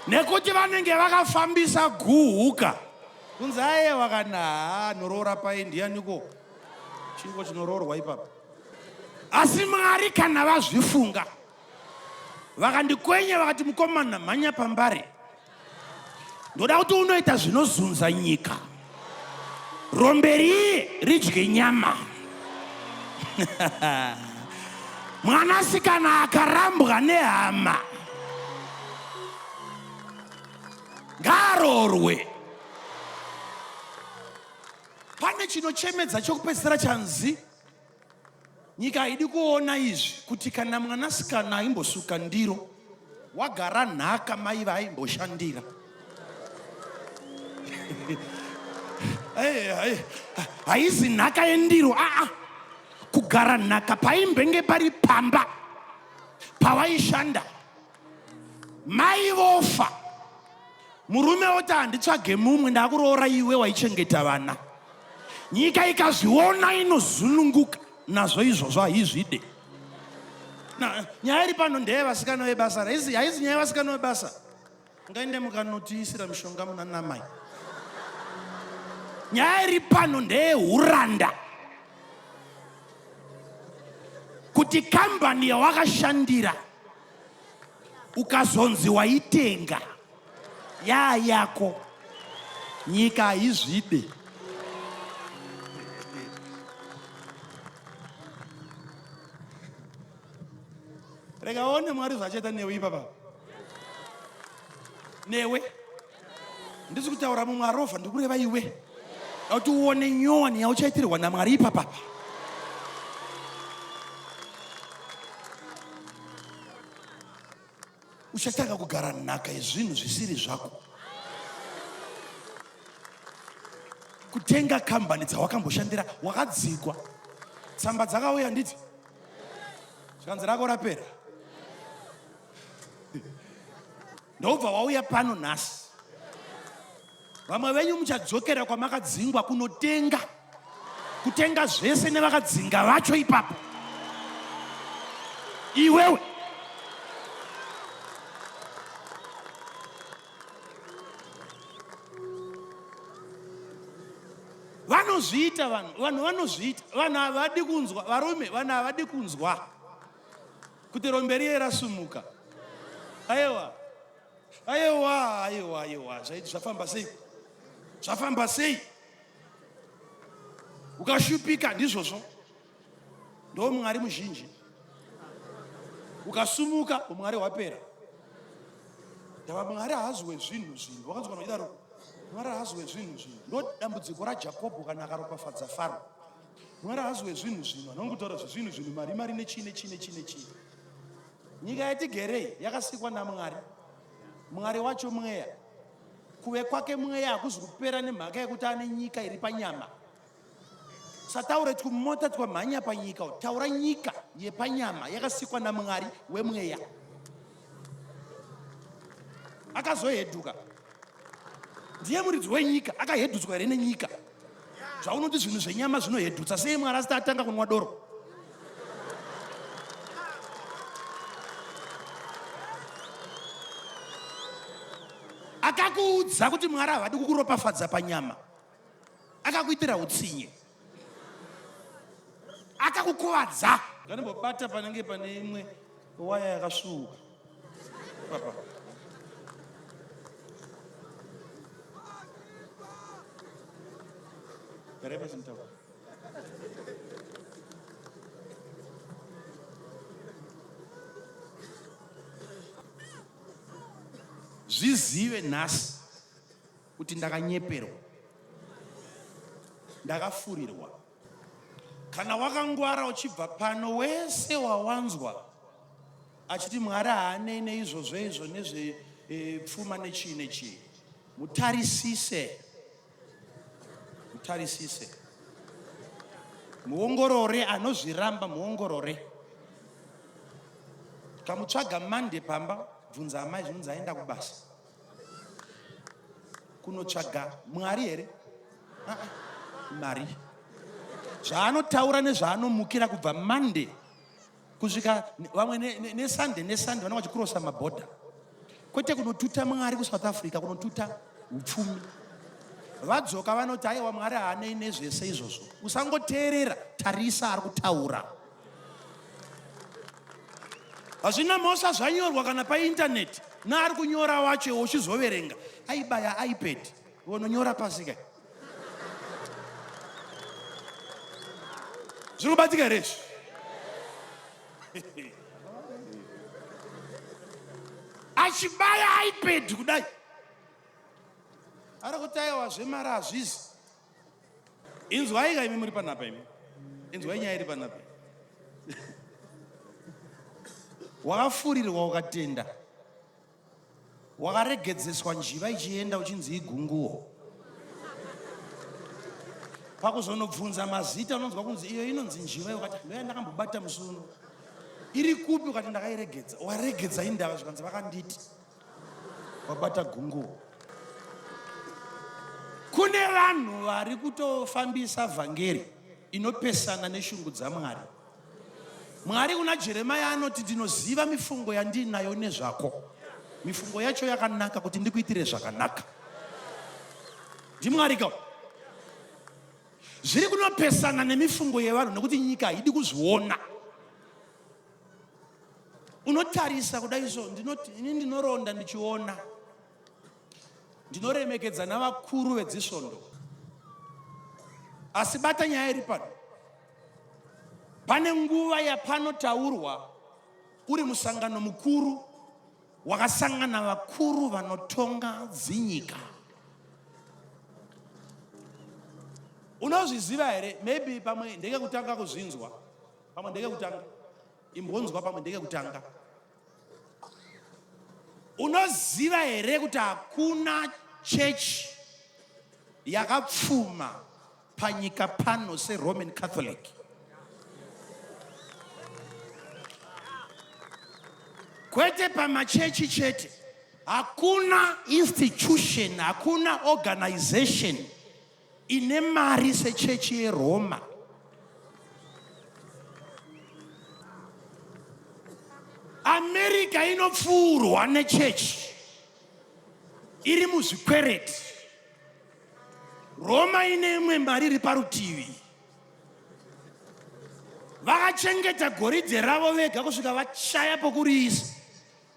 [SPEAKER 1] nekuti vanenge vakafambisa guhuka kunzi ayewa kana haa anoroora pai ndiyaniko chingo chinoroorwa ipapa asi mwari kana vazvifunga vakandikwenya vakati mukomana mhanya pambare. Ndoda kuti unoita zvinozunza nyika. Rombe riye ridye nyama. Mwanasikana akarambwa nehama ngaarorwe. Pane chinochemedza chokupedzisira chanzi Nyika haidi kuona izvi kuti kana mwanasikana aimbosuka ndiro wagara nhaka mai vaaimboshandira. Haizi nhaka yendiro aa kugara nhaka paimbenge pari pamba pawaishanda mai vofa murume oti handitsvage mumwe ndakuroora iwe waichengeta vana nyika ikazviona inozununguka nazvo izvozvo haizvide nyaya iri pano ndeye vasikana vebasa haizi nyaya yevasikana vebasa ngaende mukanotiisira mishonga muna namai nyaya iri pano ndeyehuranda kuti kambani yawakashandira ukazonzi waitenga yaa yako nyika haizvide rega one mwari zvachaita newe ipapa newe ndisi kutaura mumwe arovha ndikureva iwe kuti uone nyowani yauchaitirwa namwari ipapapa uchatanga kugara nhaka yezvinhu zvisiri zvako kutenga kambani dzawakamboshandira wakadzikwa tsamba dzakauya nditi zvikanzi rako rapera ndobva wauya pano nhasi vamwe venyu muchadzokera kwamakadzingwa kunotenga kutenga zvese nevakadzinga vacho ipapo iwewe vanozviita vanhu vanhu vanozviita vanhu havadi kunzwa varume vanhu havadi kunzwa kuti rombe riye rasumuka ayewa ayewa ayewa ayewa zvaiti zvafamba sei zvafamba sei ukashupika ndizvozvo ndo mwari muzhinji ukasumuka umwari hwapera ndava mwari haazi wezvinhu zvinhu wakanzwa noidaro mwari haazi wezvinhu zvinhu ndo dambudziko rajakobho kana akaropafadza faro Mwari haazi wezvinhu zvinhu, anongotaura zvezvinhu zvinhu, mari mari nechii nechii nechii nechii. Nyika yatigerei yakasikwa naMwari. Mwari wacho mweya. Kuve kwake mweya hakuzi kupera nemhaka yekuti ane nyika iri panyama. Sataure twumota twamhanya panyika, taura nyika yepanyama yakasikwa naMwari wemweya. Akazoheduka ndiye muridzi wenyika, akahedutswa here nenyika? Zvaunoti zvinhu zvenyama zvinohedhutsa sei Mwari asati atanga kunwa doro? Akakuudza kuti Mwari havadi kukuropafadza panyama, akakuitira utsinye, akakukuvadza. Nganimbobata panenge pane imwe waya yakasvuuka papa. Garai pasi mutaura. Zvizive nhasi kuti ndakanyeperwa, ndakafurirwa. Kana wakangwara uchibva pano, wese wawanzwa achiti Mwari haanei neizvozvo izvo nezvepfuma eh, nechii nechii, mutarisise, mutarisise, muongorore. Anozviramba muongorore. Kamutsvaga Monday pamba, bvunza amai zvinonzi aenda kubasa. kunotsvaga mwari here ah, ah, mari zvaanotaura nezvaanomukira kubva monday kusvika vamwe nesunday nesunday vanenge vachikurosa mabhodha kwete kunotuta mwari kusouth africa kunotuta upfumi vadzoka vanoti aiwa mwari haanei nezvese izvozvo usangoteerera tarisa ari kutaura Hazvina mhosva zvanyorwa kana paintaneti naari kunyora wacho iwe uchizoverenga. Aibaya iPad. Unonyora pasi kai. Zviri kubatika here izvi? Achibaya iPad kudai. Ari kuti aiwa zvemari hazvizi. Inzwai ka imi muri panapa imi. Inzwai nyaya iri panapa. Wakafurirwa ukatenda. Wakaregedzeswa njiva ichienda uchinzi igunguwo. Pakuzonobvunza mazita unonzwa kunzi iyo inonzi njiva ukati ndoya ndakambobata musi uno. Iri kupi ukati ndakairegedza. Waregedza indava zvikanzi vakanditi. Wabata gunguwo. Kune vanhu vari kutofambisa vhangeri inopesana neshungu dzaMwari. Mwari kuna Jeremiah anoti ndinoziva mifungo yandiinayo nezvako. Mifungo yacho yakanaka kuti ndikuitire zvakanaka. NdiMwari ka. Zviri kunopesana nemifungo yevanhu nekuti nyika haidi kuzviona. Unotarisa kudai so ndinoti ini ndinoronda ndichiona. Ndinoremekedza navakuru vedzisvondo. Asi bata nyaya iri pano. Pane nguva yapanotaurwa uri musangano mukuru wakasangana vakuru vanotonga dzinyika. Unozviziva here? Maybe pamwe ndekekutanga kuzvinzwa, pamwe ndekekutanga imbonzwa, pamwe ndekekutanga. Unoziva here kuti hakuna chechi yakapfuma panyika pano seRoman Catholic? Kwete pamachechi chete, hakuna institution, hakuna organization ine mari sechechi yeRoma. America inopfuurwa nechechi iri muzvikwereti. Roma ine imwe mari iri parutivi. Vakachengeta goridhe ravo vega kusvika vashaya pokuriisa.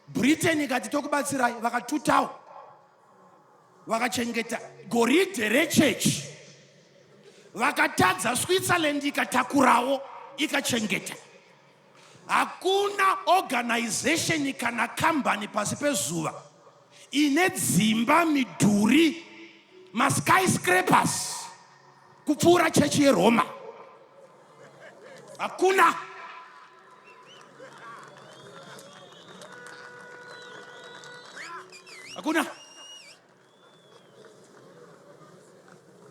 [SPEAKER 1] Britain ikati tokubatsirai, vakatutawo. Vakachengeta goridhe rechechi. Vakatadza, Switzerland ikatakurawo ikachengeta. Hakuna organization kana kambani pasi pezuva ine dzimba, midhuri, maskyscrapers kupfuura chechi yeRoma. Hakuna. Hakuna.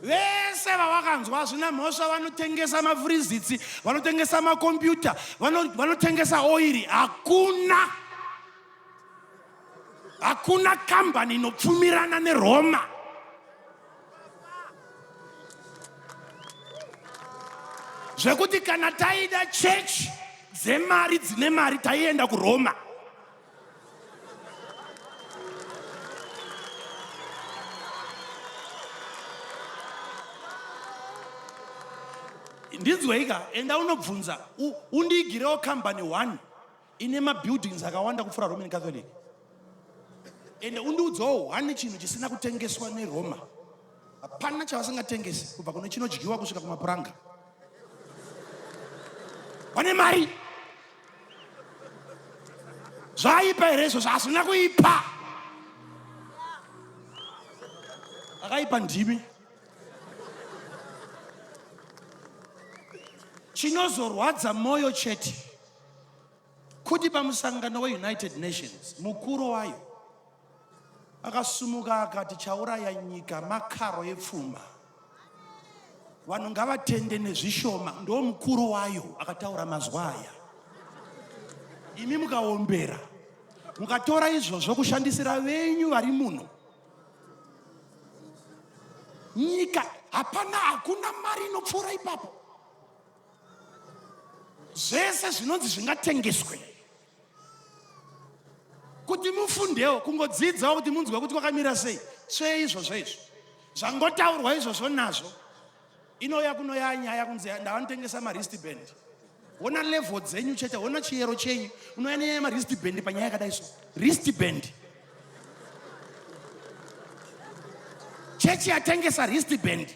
[SPEAKER 1] Vese vavakanzwa hazvina mhosva, vanotengesa mafurizitsi, vanotengesa makombiyuta, vanotengesa oiri. Hakuna, hakuna kambani inopfumirana neRoma. Zvekuti kana taida chechi dzemari dzine mari taienda kuRoma. Ndinzweika, enda unobvunza, undiigirewo kambani 1 ine mabuildings akawanda kupfuura Roman Catholic. Ende undiudzewo one chinhu chisina kutengeswa neRoma. Hapana chavasingatengesi kubva kune chinodyiwa kusvika kumapuranga. Vane mari. Zvaipa here izvozvo? Hazvina kuipa. Akaipa ndimi. Chinozorwadza moyo chete kuti pamusangano weUnited Nations mukuru wayo akasumuka akati chauraya nyika makaro epfuma, vanhu ngavatende nezvishoma. Ndo mukuru wayo akataura mazwa aya. Imi mukaombera mukatora izvozvo kushandisira venyu vari muno nyika, hapana, hakuna mari inopfuura ipapo. Zvese zvinonzi zvingatengeswe kuti mufundewo, kungodzidzawo kuti munzwe kuti kwakamira sei. Tsvee izvozvo izvo zvangotaurwa izvozvo nazvo. Inouya kuno yanyaya kunzi ndavanotengesa mawristband. Hona level dzenyu chete, hona chiyero chenyu. Unouya nenyaya yemawristband panyaya yakadai so. Wristband. Chechi yatengesa wristband.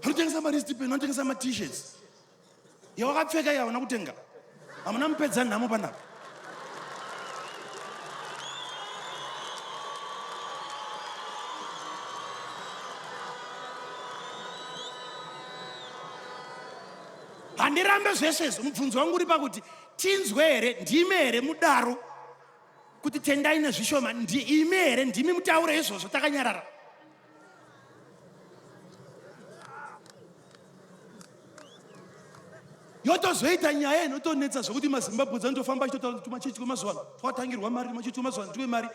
[SPEAKER 1] Vanotengesa mawristband, vanotengesa ma-t-shirts. Yawakapfeka iya hauna kutenga. Hamuna mupedza nhamo panapa. Handirambe zvese izvo. Mubvunzo wangu uri pakuti tinzwe here, ndimi here mudaro kuti tendai nezvishoma, ndiimi here, ndimi mutaure izvozvo takanyarara. Yotozoita nyaya inotonetsa zvekuti maZimbabwe dzanotofamba achitotaura kuti tumachechi twemazuva ano twatangirwa mari, tumachechi twemazuva ano twe mari,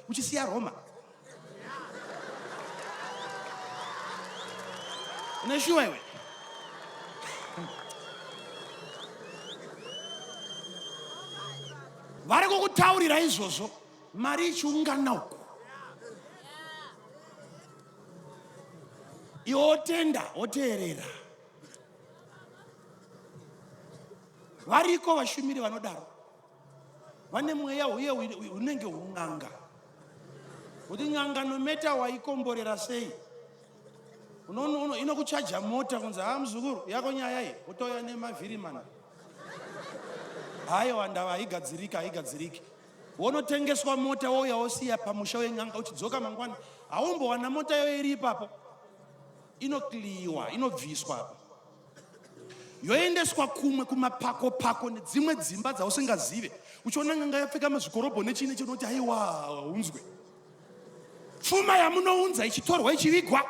[SPEAKER 1] uchisiya Roma. Une shuwa iwe? Vari kukutaurira izvozvo mari ichiungana uku. Iwe wotenda woteerera. Variko vashumiri vanodaro. Vane mweya uye unenge un'anga. Kuti n'anga nometa waikomborera sei? Inokuchaja mota kunzi haa muzukuru yako nyaya iyi wotouya nemavhiri mana. Haiwa ndava haigadziriki haigadziriki. Wonotengeswa mota wouya wosiya pamusha wen'anga uchidzoka mangwana haumbowana mota yoyo iri ipapo. Inokliwa inobviswa apa. Yoendeswa kumwe kumapako pako nedzimwe dzimba dzausingazive. Uchiona n'anga yapfeka mazvikorobho nechii nechii unoti haiwa unzwe. Pfuma yamunounza ichitorwa ichivigwa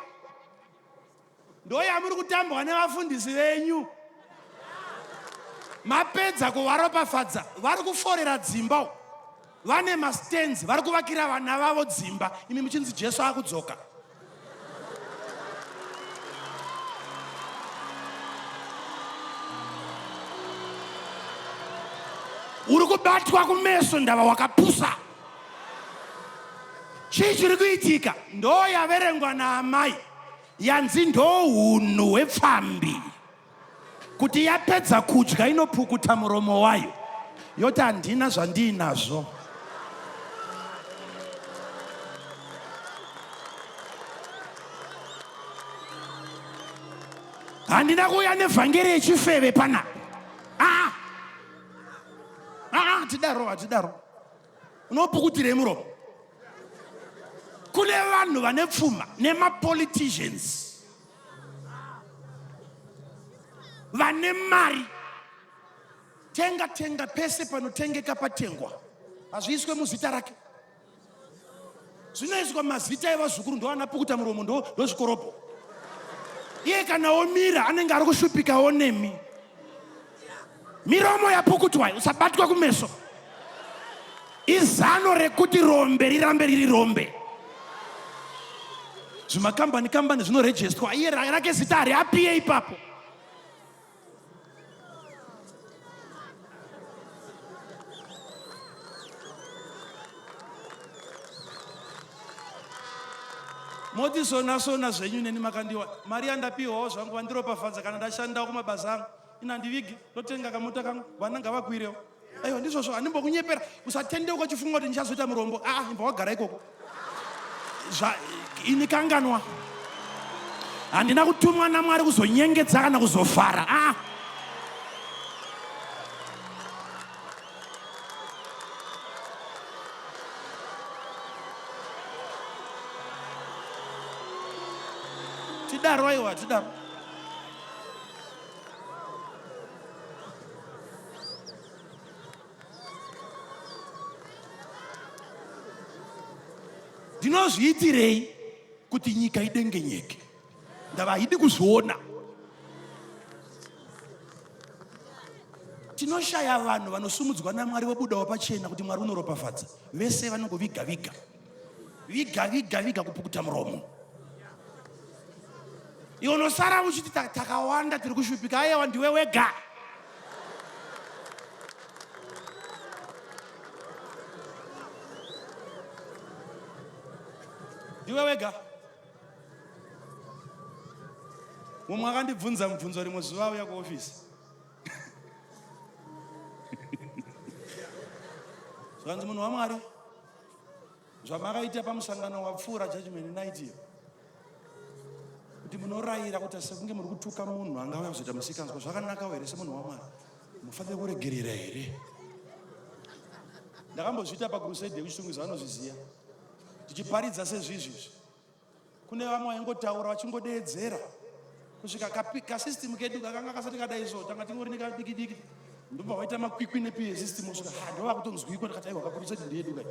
[SPEAKER 1] ndoyamuri kutambwa nevafundisi venyu. Mapedza kuvaropafadza vari kuforera dzimba vane mastands vari kuvakira vana vavo dzimba imi muchinzi Jesu akudzoka. Uri kubatwa kumeso ndava wakapusa. Chii chiri kuitika? Ndo yaverengwa naamai yanzi ndo hunhu hwepfambi kuti yapedza kudya inopukuta muromo wayo yoti handina zvandiinazvo. Handina kuuya nevhangeri yechifeve panapa. Ah! Ah, hatidaro, hatidaro. Unopukutirei muromo? Kune vanhu vane pfuma nemapoliticians vane mari. Tenga tenga pese panotengeka patengwa, hazviiswe muzita rake, zvinoiswa mazita evazukuru, ndo anapukuta muromo, ndo ndozvikorobho. Iye kana omira anenge ari kushupikawo nemi. Miromo yapukutwa, usabatwa kumeso. Izano rekuti rombe rirambe riri rombe. Zvimakambani kambani zvinorejestwa, iye rake zita hariapiye ipapo. Moti sona sona zvenyu neni makandiwa mari yandapiwawo zvangu vandiropafadza kana ndashandawo kumabasa angu ini handivigi ndotenga kamota kangu vana ngavakwirewo aiwa ndizvozvo handimbokunyepera usatendeuka uchifunga kuti ndichazoita murombo aa ah, imba wagara ikoko zva ini kanganwa handina kutumwa namwari kuzonyengedza kana kuzofara aa ah. tidaro aiwa tidaro Ndinozviitirei kuti nyika idengenyeke? Ndava haidi kuzviona. Tinoshaya vanhu vanosumudzwa naMwari vobudawo pachena kuti Mwari unoropafadza. Vese vanongoviga viga viga viga viga kupukuta muromo. Iwe unosara uchiti takawanda tiri kushupika. Aiwa ndiwe wega. Ndiwe wega. Mumwe akandibvunza mubvunzo rimwe zuva auya kuofisi. Zvanzi munhu waMwari. Zvamakaita pamusangano wapfuura judgment night iyo kuti munorayira kuti sekunge muri kutuka munhu angauya kuzoita musikanzwa zvakanakawo here semunhu wamwari mufanire kuregerera here ndakambozviita pakrusade yekuchitungwiza vanozviziva tichiparidza sezvizvizvi Kune vamwe vaingotaura vachingodeedzera kusvika kasystem kedu kakanga kasati kadai so tanga tingori nekadiki diki ndobva waita makwikwi nepa system kusvika ha ndova kutonzwikwa ndikati aiwa kakuruseti ndeyedu kai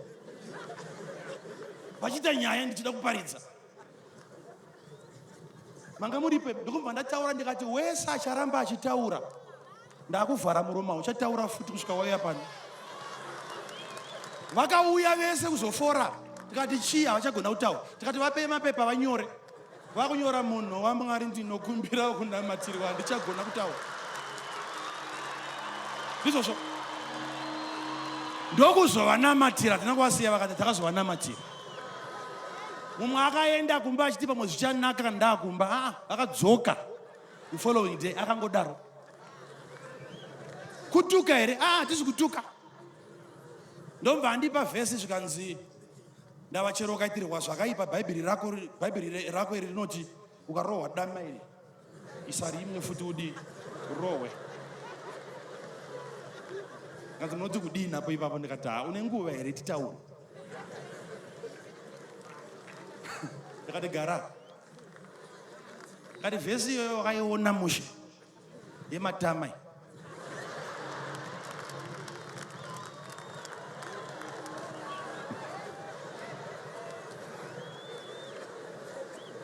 [SPEAKER 1] vachiita nyaya ndichida kuparidza manga muripe ndokubva ndataura ndikati wese acharamba achitaura Ndakuvhara muromo hauchataura futi kusvika wauya pano. Vakauya vese kuzofora tikati chii havachagona kutaura tikati vapei mapepa vanyore vakunyora munhu wamwari ndinokumbira kunamatirwa handichagona kutaura ndizvozvo ndokuzovanamatira tina kuvasiya vakati takazovanamatira mumwe akaenda kumba achiti pamwe zvichanaka kana ndakumba aa vakadzoka the following day akangodaro kutuka here ah hatisi kutuka ndobva andipa vhesi zvikanzi ndava chero ukaitirwa zvakaipa bhaibheri rako bhaibheri rako iri rinoti ukarohwa dama iri isa rimwe futi udi urohwe kanzi munoti kudii napo ipapo ndikati ha une nguva here titaure ndikati gara Kati vhesi iyoyo wakaiona mushe yematama iyi.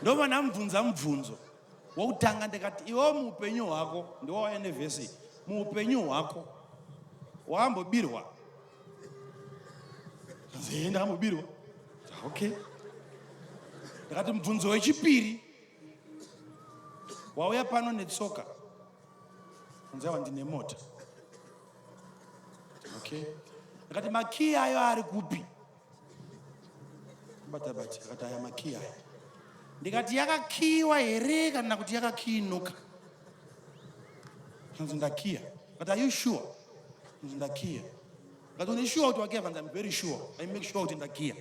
[SPEAKER 1] Ndobva ndamubvunza mubvunzo wokutanga ndikati iwe muupenyu hwako ndiwo wauya nevhesi iyi muupenyu hwako wakambobirwa Zee ndakambobirwa. Okay. Ndakati mubvunzo wechipiri wauya pano netsoka kunze awa ndine mota. Okay. Ndakati makiyi ayo ari kupi? Bata bata akati aya makiyi aya. Ndikati yakakiyiwa here kana kuti yakakiyinuka? Kanzi ndakiya. But are you sure? Kanzi ndakiya. Ndikati une sure kuti wakiya kanzi I'm very sure. I make sure kuti ndakiya.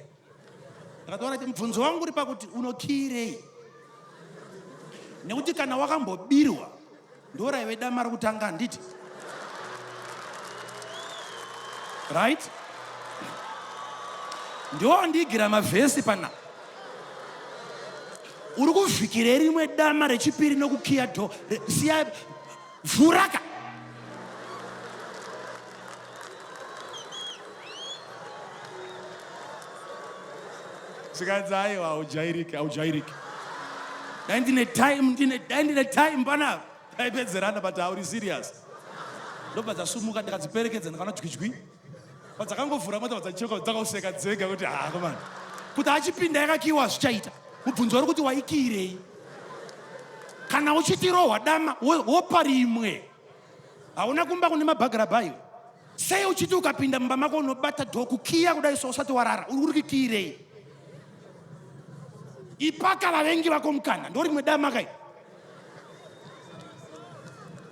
[SPEAKER 1] Ndakati alright mubvunzo wangu uri pakuti unokiirei? Nekuti kana wakambobirwa ndoraive dama rokutanga handiti? Right? Ndiwo wandiigira mavhesi panapa. Uri kuvhikirei rimwe dama rechipiri nokukiya dho siya vhuraka zvikanzi aiwa haujairiki haujairiki dai ndine time ndine dai ndine time panapa taipedzerana but hauri serious ndobva dzasumuka ndikadziperekedza ndikaona dyidywi padzakangovhura mota dzacheka dzakauseka dzega kuti haa komana kuti achipinda yakakiwa zvichaita mubvunzo uri kuti waikiirei kana uchitirohwa dama wopa rimwe hauna kumba kune mabhagarabha iwe sei uchiti ukapinda mumba mako unobata dho kukiya kudai so usati warara uri kuri kukiirei ipaka vavengi vako mukana ndorimwe dama kai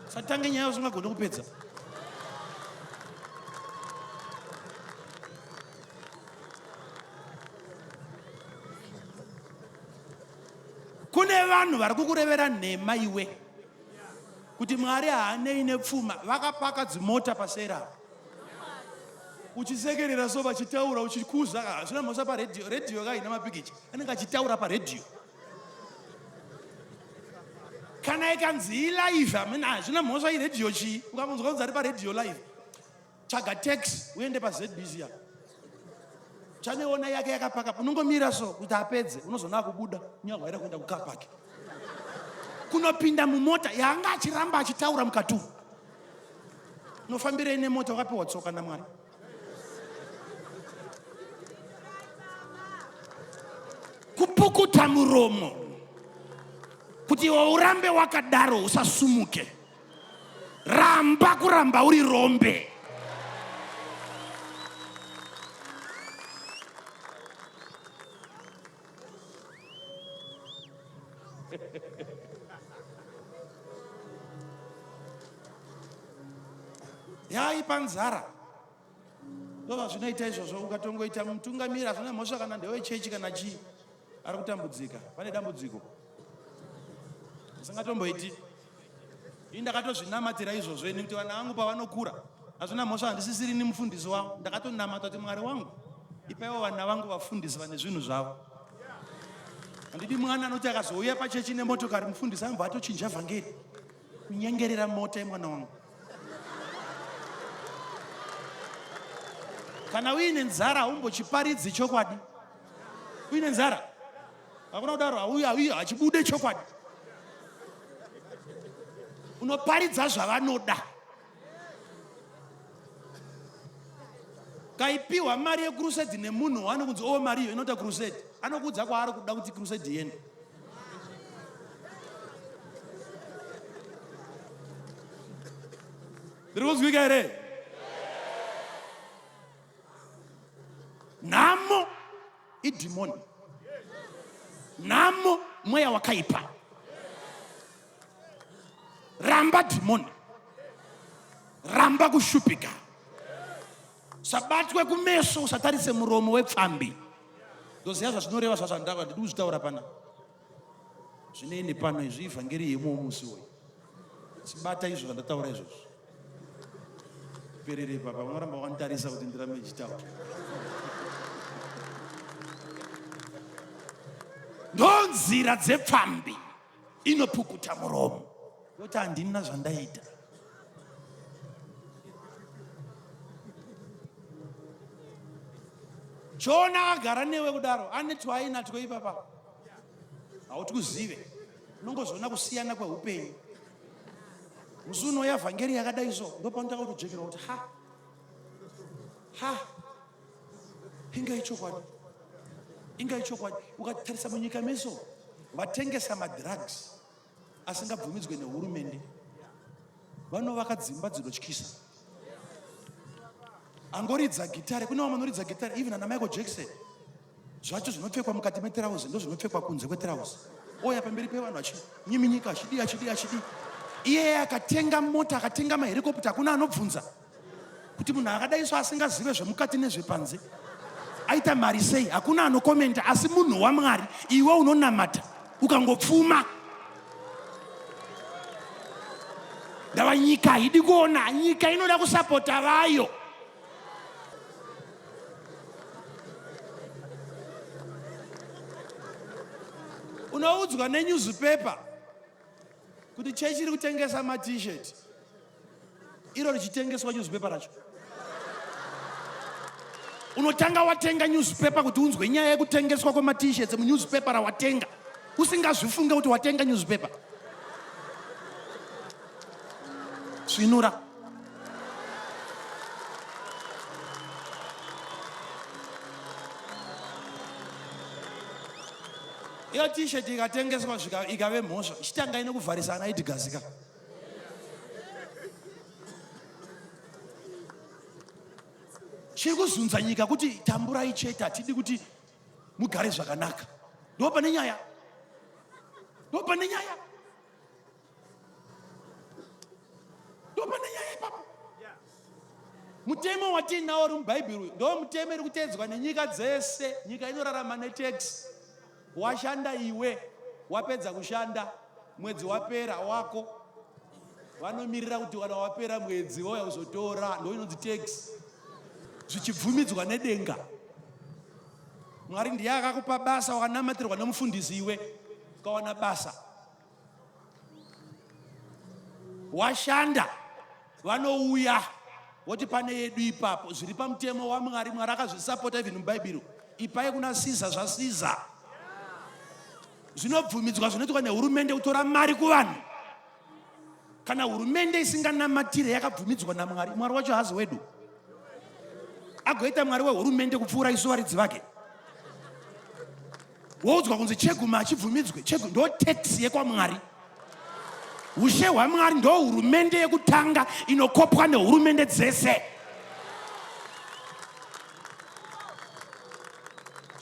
[SPEAKER 1] satange nyaya usingagone kupedza kune vanhu vari kukurevera nhema iwe kuti mwari haanei nepfuma vakapaka dzimota paseri apa uchisekerera so vachitaura uchikuza hazvina mhosva paredhiyo redhiyo kaina mapikicha anenge achitaura paredhiyo kana ikanzi ilive amene hazvina mhosva iredhiyo chii ukamunzwa kunzi ari paredhiyo live tsvaga tax uende pazbc apa uchanoiona yake yakapaka unongomira so kuti apedze unozoona akubuda nyahwaira kuenda kukapaki kunopinda mumota yaanga achiramba achitaura mukati umu unofambirei nemota wakapiwa tsoka namwari kupukuta muromo kuti iwe urambe wakadaro usasumuke ramba kuramba uri rombe yaipa nzara. Ndozvazvinoita izvozvo, ukatongoita mutungamiri hazvina mhosva kana ndewechechi kana chii, ari kutambudzika, pane dambudziko. Usingatomboiti. Ini ndakatozvinamatira izvozvo ini kuti vana vangu pavanokura hazvina mhosva handisisiri ini mufundisi wavo. Ndakatonamata kuti Mwari wangu ipaiwo vana vangu vafundisi vane zvinhu zvavo. Handidi mwana anoti akazouya pachechi nemotokari mufundisi anobva atochinja vhangeri kunyengerera mota yemwana wangu. Kana uine nzara haumbochiparidzi chokwadi. Uine nzara hakuna kudaro, hauyi hauyi hachibude chokwadi. Unoparidza zvavanoda. Kaipiwa mari yecrusade nemunhu wani kunzi o mari iyo inoita crusade, anokuudza kwaari kuda kuti crusade iende. Ndiri kunzwika here? Nhamo idhimoni, nhamo mweya wakaipa. Ramba dhimoni, ramba kushupika, usabatwe kumeso, usatarise muromo wepfambi. Ndoziva zvazvinoreva zvazvandava, ndidi kuzvitaura pana zvinei nepano izvi, ivhangeri yemuwo musi uyu. Chibata izvo zvandataura izvozvo, perere ipapa, unoramba wakanditarisa kuti ndirambe ndichitaura. Ndonzira dzepfambi inopukuta muromo yoti handina zvandaita. Chiona akagara newe kudaro ane twaainatwo ipapa hauti kuzive, unongozoona kusiyana kweupenyu. Musi unouya vhangeri yakadai so ndopanotanga kutojekerwa kuti ha ha inga ichokwadi, inga ichokwadi. Ukatarisa munyika meso vatengesa madrugs asingabvumidzwe nehurumende vanovaka dzimba dzinotyisa. Angoridza gitare, kune vamwe vanoridza gitare even ana Michael Jackson, zvacho zvinopfekwa mukati metirauzi ndozvinopfekwa kunze kwetirauzi, ouya pamberi pevanhu achinyiminyika achidii achidii achidii. Iyeye akatenga mota, akatenga maherikopta, hakuna anobvunza kuti munhu akadai so asingazive zvemukati nezvepanze aita mari sei, hakuna anokomenda. Asi munhu waMwari, iwe unonamata ukangopfuma, ndava nyika haidi kuona, nyika inoda kusapota vayo. Unoudzwa nenewspaper kuti chechi iri kutengesa maT-shirt, iro richitengeswa newspaper racho. Unotanga watenga newspaper kuti unzwe nyaya yekutengeswa kwemaT-shirts munewspaper rawatenga, usingazvifunge kuti watenga newspaper. Svinura. Iyo t-shirt ikatengeswa ikave mhosva, chitangai nekuvharisa ana Edgar. Chiri kuzunza nyika kuti tamburai chete, hatidi kuti mugare zvakanaka. Ndo pane nyaya, ndo pane nyaya, ndo pane nyaya ipapo. Mutemo watiinawo uri muBhaibheri uyu ndo mutemo iri kuteedzwa nenyika dzese. Nyika inorarama netax. Washanda iwe, wapedza kushanda, mwedzi wapera wako, vanomirira kuti kana wapera mwedzi vouya kuzotora, ndo inonzi tax, zvichibvumidzwa nedenga. Mwari ndiye akakupa basa, wakanamatirwa nemufundisi iwe, ukawana basa, washanda, vanouya voti pane yedu ipapo. Zviri pamutemo waMwari, Mwari akazvisapota even muBhaibheri. Ipai kuna Siza zvaSiza. Zvinobvumidzwa zvinoitwa nehurumende kutora mari kuvanhu. Kana hurumende isinganamatire yakabvumidzwa naMwari, Mwari wacho haazi wedu. Agoita Mwari wehurumende kupfuura isu varidzi vake. Woudzwa kunzi chegumi hachibvumidzwe, chegumi ndo tax yekwaMwari. Ushe hwaMwari ndo hurumende yekutanga inokopwa nehurumende dzese.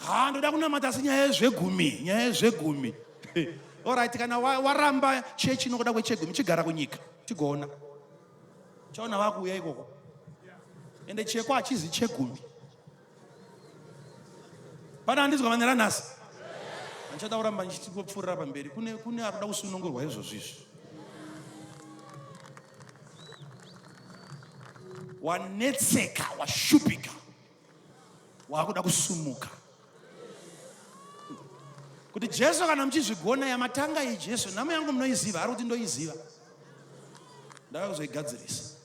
[SPEAKER 1] Ha, ndoda kunamata asi nyaya yezvegumi, nyaya yezvegumi. Alright, kana waramba chechi inokuda kwechegumi, chigara kunyika tigoona. Chaona vakuuya ikoko. Ende cheko hachizi chegumi. Pana andizwa manera nhasi. Handichada kuramba ndichingopfuurira pamberi. Kune kune ari kuda kusunungurwa izvozvo izvi. Wanetseka, washupika. Wakuda kusumuka. Kuti Jesu kana muchizvigona yamatanga iyi Jesu nhamo yangu munoiziva ari kuti ndoiziva. Ndakakuzoigadzirisa.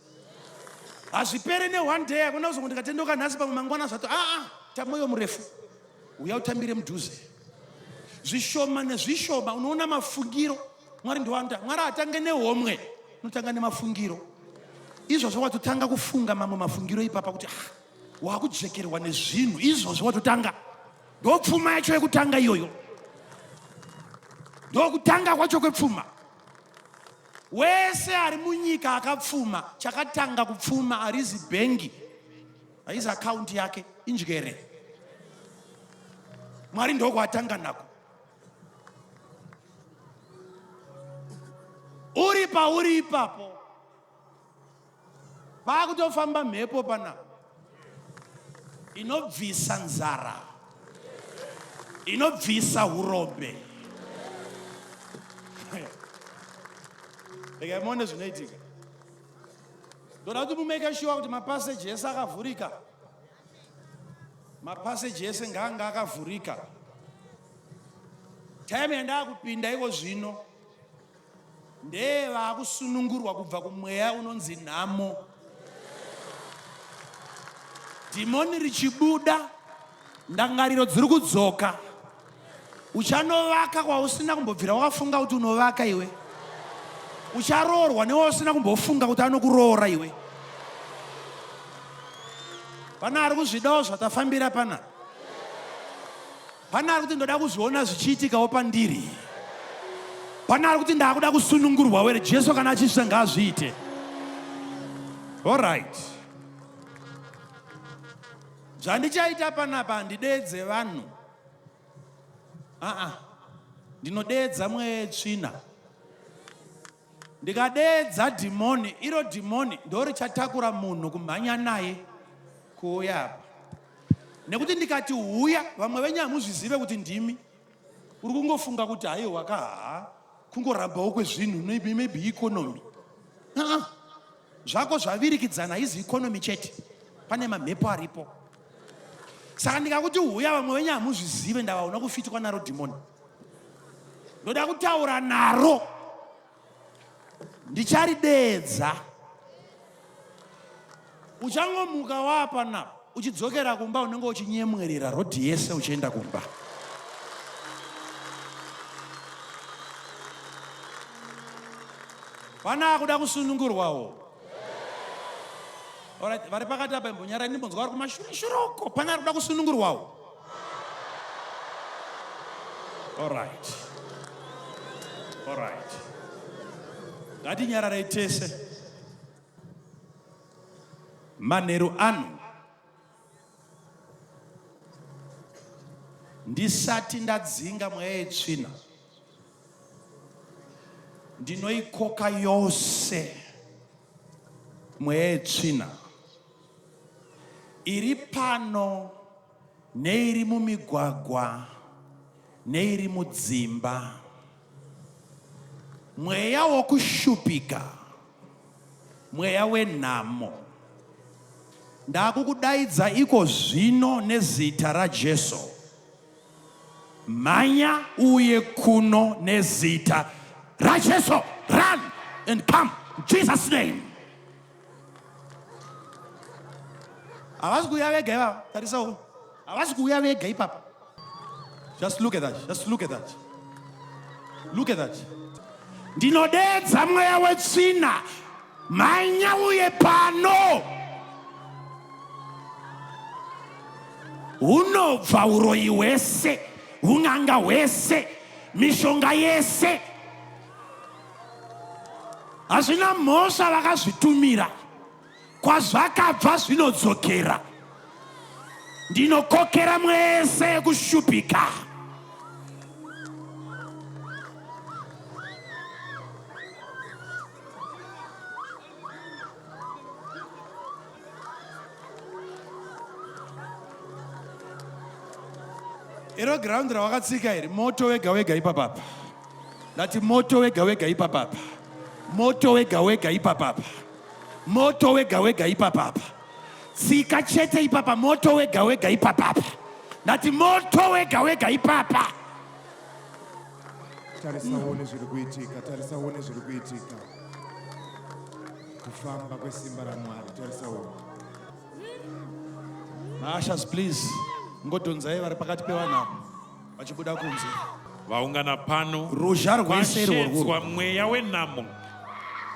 [SPEAKER 1] Hazvipere ne one day hakuna kuzongo ndikatendoka nhasi pamwe mangwana zvato aa ah, tamoyo murefu. Uya utambire mudhuze. Zvishoma nezvishoma unoona mafungiro. Mwari ndiwanda. Mwari hatange nehomwe, unotanga nemafungiro. Izvozvo watotanga kufunga mamwe mafungiro ipapa kuti ah, wakujekerwa nezvinhu izvozvo watotanga. Ndopfuma yacho yekutanga iyoyo. Ndokutanga kwacho kwepfuma. Wese ari munyika akapfuma, chakatanga kupfuma harizi bhengi, haizi akaunti yake, injere. Mwari ndokwatanga nako. Uri pauri ipapo, Pakutofamba mhepo panapa inobvisa nzara, inobvisa urombe. Regai muone zvinoitika. Ndoda kuti mumeke shuwa kuti mapaseji ese akavhurika. Mapaseji ese ngaanga akavhurika. Time yandakupinda iko zvino Ndeye vakusunungurwa kubva kumweya unonzi nhamo. Dhimoni richibuda, ndangariro dziri kudzoka. Uchanovaka kwausina kumbobvira wakafunga kuti unovaka iwe. Ucharoorwa newausina kumbofunga kuti anokuroora iwe. Pana ari kuzvidawo zvatafambira pana. Pane ari kuti ndoda kuzviona zvichiitikawo pandiri. Pane ari kuti ndakuda kusunungurwa were Jesu kana achisvika ngaazviite. Alright. Zvandichaita panapa handideedze vanhu. Aa, ndinodeedza mweya yetsvina. Ndikadeedza dhimoni, iro dhimoni ndorichatakura munhu kumhanya naye kuuya apa. Nekuti ndikati huya, vamwe venyu hamuzvizive kuti ndimi. Uri kungofunga kuti haiwa ka haa, kungorambawo kwezvinhu, maybe, maybe economy. Aa, zvako zvavirikidzana haizi economy chete, pane mamhepo aripo. Saka ndikakuti huya, vamwe venyu hamuzvizive, ndavaona kufitwa naro dhimoni. Ndoda kutaura naro, ndicharideedza. Uchangomuka wapanapa uchidzokera kumba unenge uchinyemwerera rodhi yese uchienda kumba. Pana akuda kusunungurwawo. Alright, vari pakati apa imbonyarai ndimbonzwa vari kumashure shure uko. Pana ari kuda kusunungurwawo. Alright. Alright. Ngatinyararei tese. Manheru ano ndisati ndadzinga mweya yetsvina ndinoikoka yose mweya yetsvina iri pano neiri mumigwagwa neiri mudzimba mweya wokushupika mweya wenhamo ndakukudaidza iko zvino nezita raJesu mhanya uye kuno nezita raJesu run and come in Jesus name havasi kuuya vega ivava tarisawo havasi kuuya vega ipapa just look at that just look at that look at that ndinodeedza mweya wetsvina mhanya uye pano hunobva uroyi hwese un'anga hwese mishonga yese hazvina mhosva vakazvitumira kwazvakabva zvinodzokera ndinokokera mwese yekushupika Iro ground rawakatsika iri moto wega wega ipapapa. Ndati moto wega wega ipapapa. Moto wega wega ipapapa. Moto wega wega ipapapa. Tsika chete ipapa moto wega wega ipapapa. Ndati moto wega wega ipapa.
[SPEAKER 3] Tarisa uone zviri kuitika, tarisa uone zviri kuitika. Kufamba kwesimba raMwari, tarisa uone.
[SPEAKER 1] Maashas please ngodhonzai vari pakati pevanhu ava vachibuda kunze.
[SPEAKER 4] Vaungana pano
[SPEAKER 1] Ruzha rwese irworwo.
[SPEAKER 4] kwashedzwa mweya wenhamo.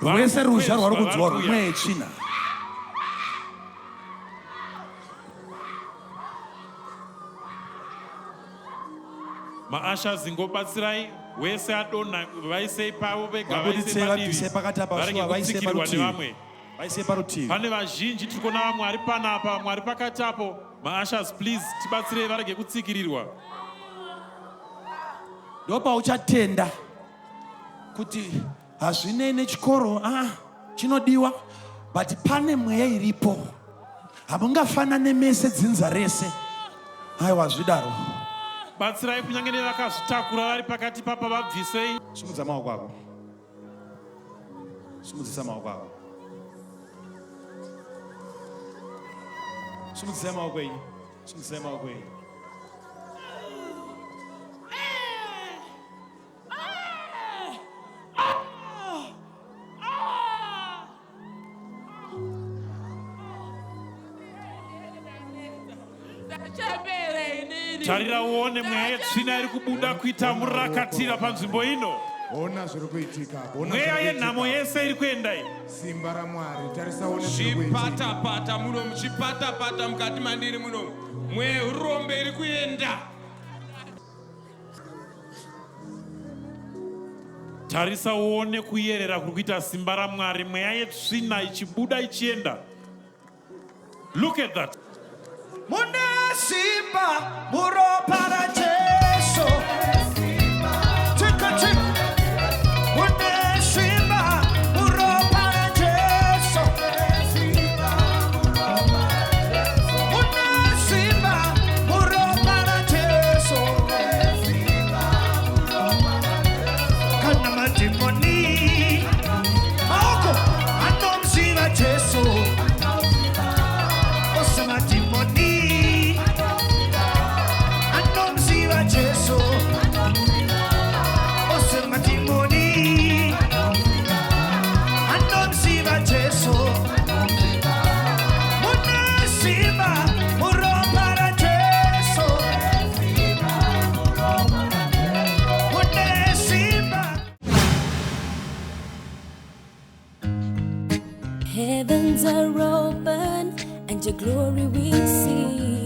[SPEAKER 1] Rwese ruzha rwari
[SPEAKER 4] Vari
[SPEAKER 1] kudzwa
[SPEAKER 4] kuuya.
[SPEAKER 1] rwemweya yetsvina.
[SPEAKER 4] Maashas ingobatsirai wese adonha vaisei pavo vega
[SPEAKER 1] Vabuditsei
[SPEAKER 4] vaise
[SPEAKER 1] vabvise
[SPEAKER 4] padivi
[SPEAKER 1] pakati apa
[SPEAKER 4] varege
[SPEAKER 1] shuwa vaise
[SPEAKER 4] kutsikirwa
[SPEAKER 1] parutivi.
[SPEAKER 4] nevamwe.
[SPEAKER 1] Vaise parutivi.
[SPEAKER 4] Pane vazhinji tiri kuona vamwe ari panapa vamwe ari pakati apo. Maashas please tibatsirei varege kutsikirirwa.
[SPEAKER 1] Ndopauchatenda kuti hazvinei nechikoro ah, chinodiwa but pane mweya iripo hamungafanane mese dzinza rese aiwa zvidaro
[SPEAKER 4] Batsirai kunyange nevakazvitakura vari pakati papa vabvisei.
[SPEAKER 1] Simudza maoko ako. Simudzisa maoko ako. Simudzisai maoko enyu. Simudzisai maoko enyu.
[SPEAKER 4] Tarira uone mweya yetsvina iri kubuda kuita murakatira panzvimbo ino.
[SPEAKER 3] Ona zviri kuitika. Ona
[SPEAKER 4] Mweya
[SPEAKER 3] zviri
[SPEAKER 4] yenhamo
[SPEAKER 3] kuitika.
[SPEAKER 4] yese iri kuenda iyi.
[SPEAKER 3] Simba raMwari. Tarisa uone zviri kuitika.
[SPEAKER 5] Chipatapata muno muchipatapata mukati mandiri muno mweya yeurombe iri kuenda.
[SPEAKER 4] Tarisa uone kuyerera kuri kuita simba raMwari, mweya yetsvina ichibuda ichienda. Look at that.
[SPEAKER 6] Mune simba muropa raJesu. Tika tika. Mune simba muropa raJesu. Mune simba muropa raJesu. Kana madhimoni maoko anomuziva Jesu. Ose madhimoni anomuziva Jesu. Ose madhimoni anomuziva Jesu. Mune simba muropa raJesu. Mune simba.
[SPEAKER 7] Heavens are open and your glory we see.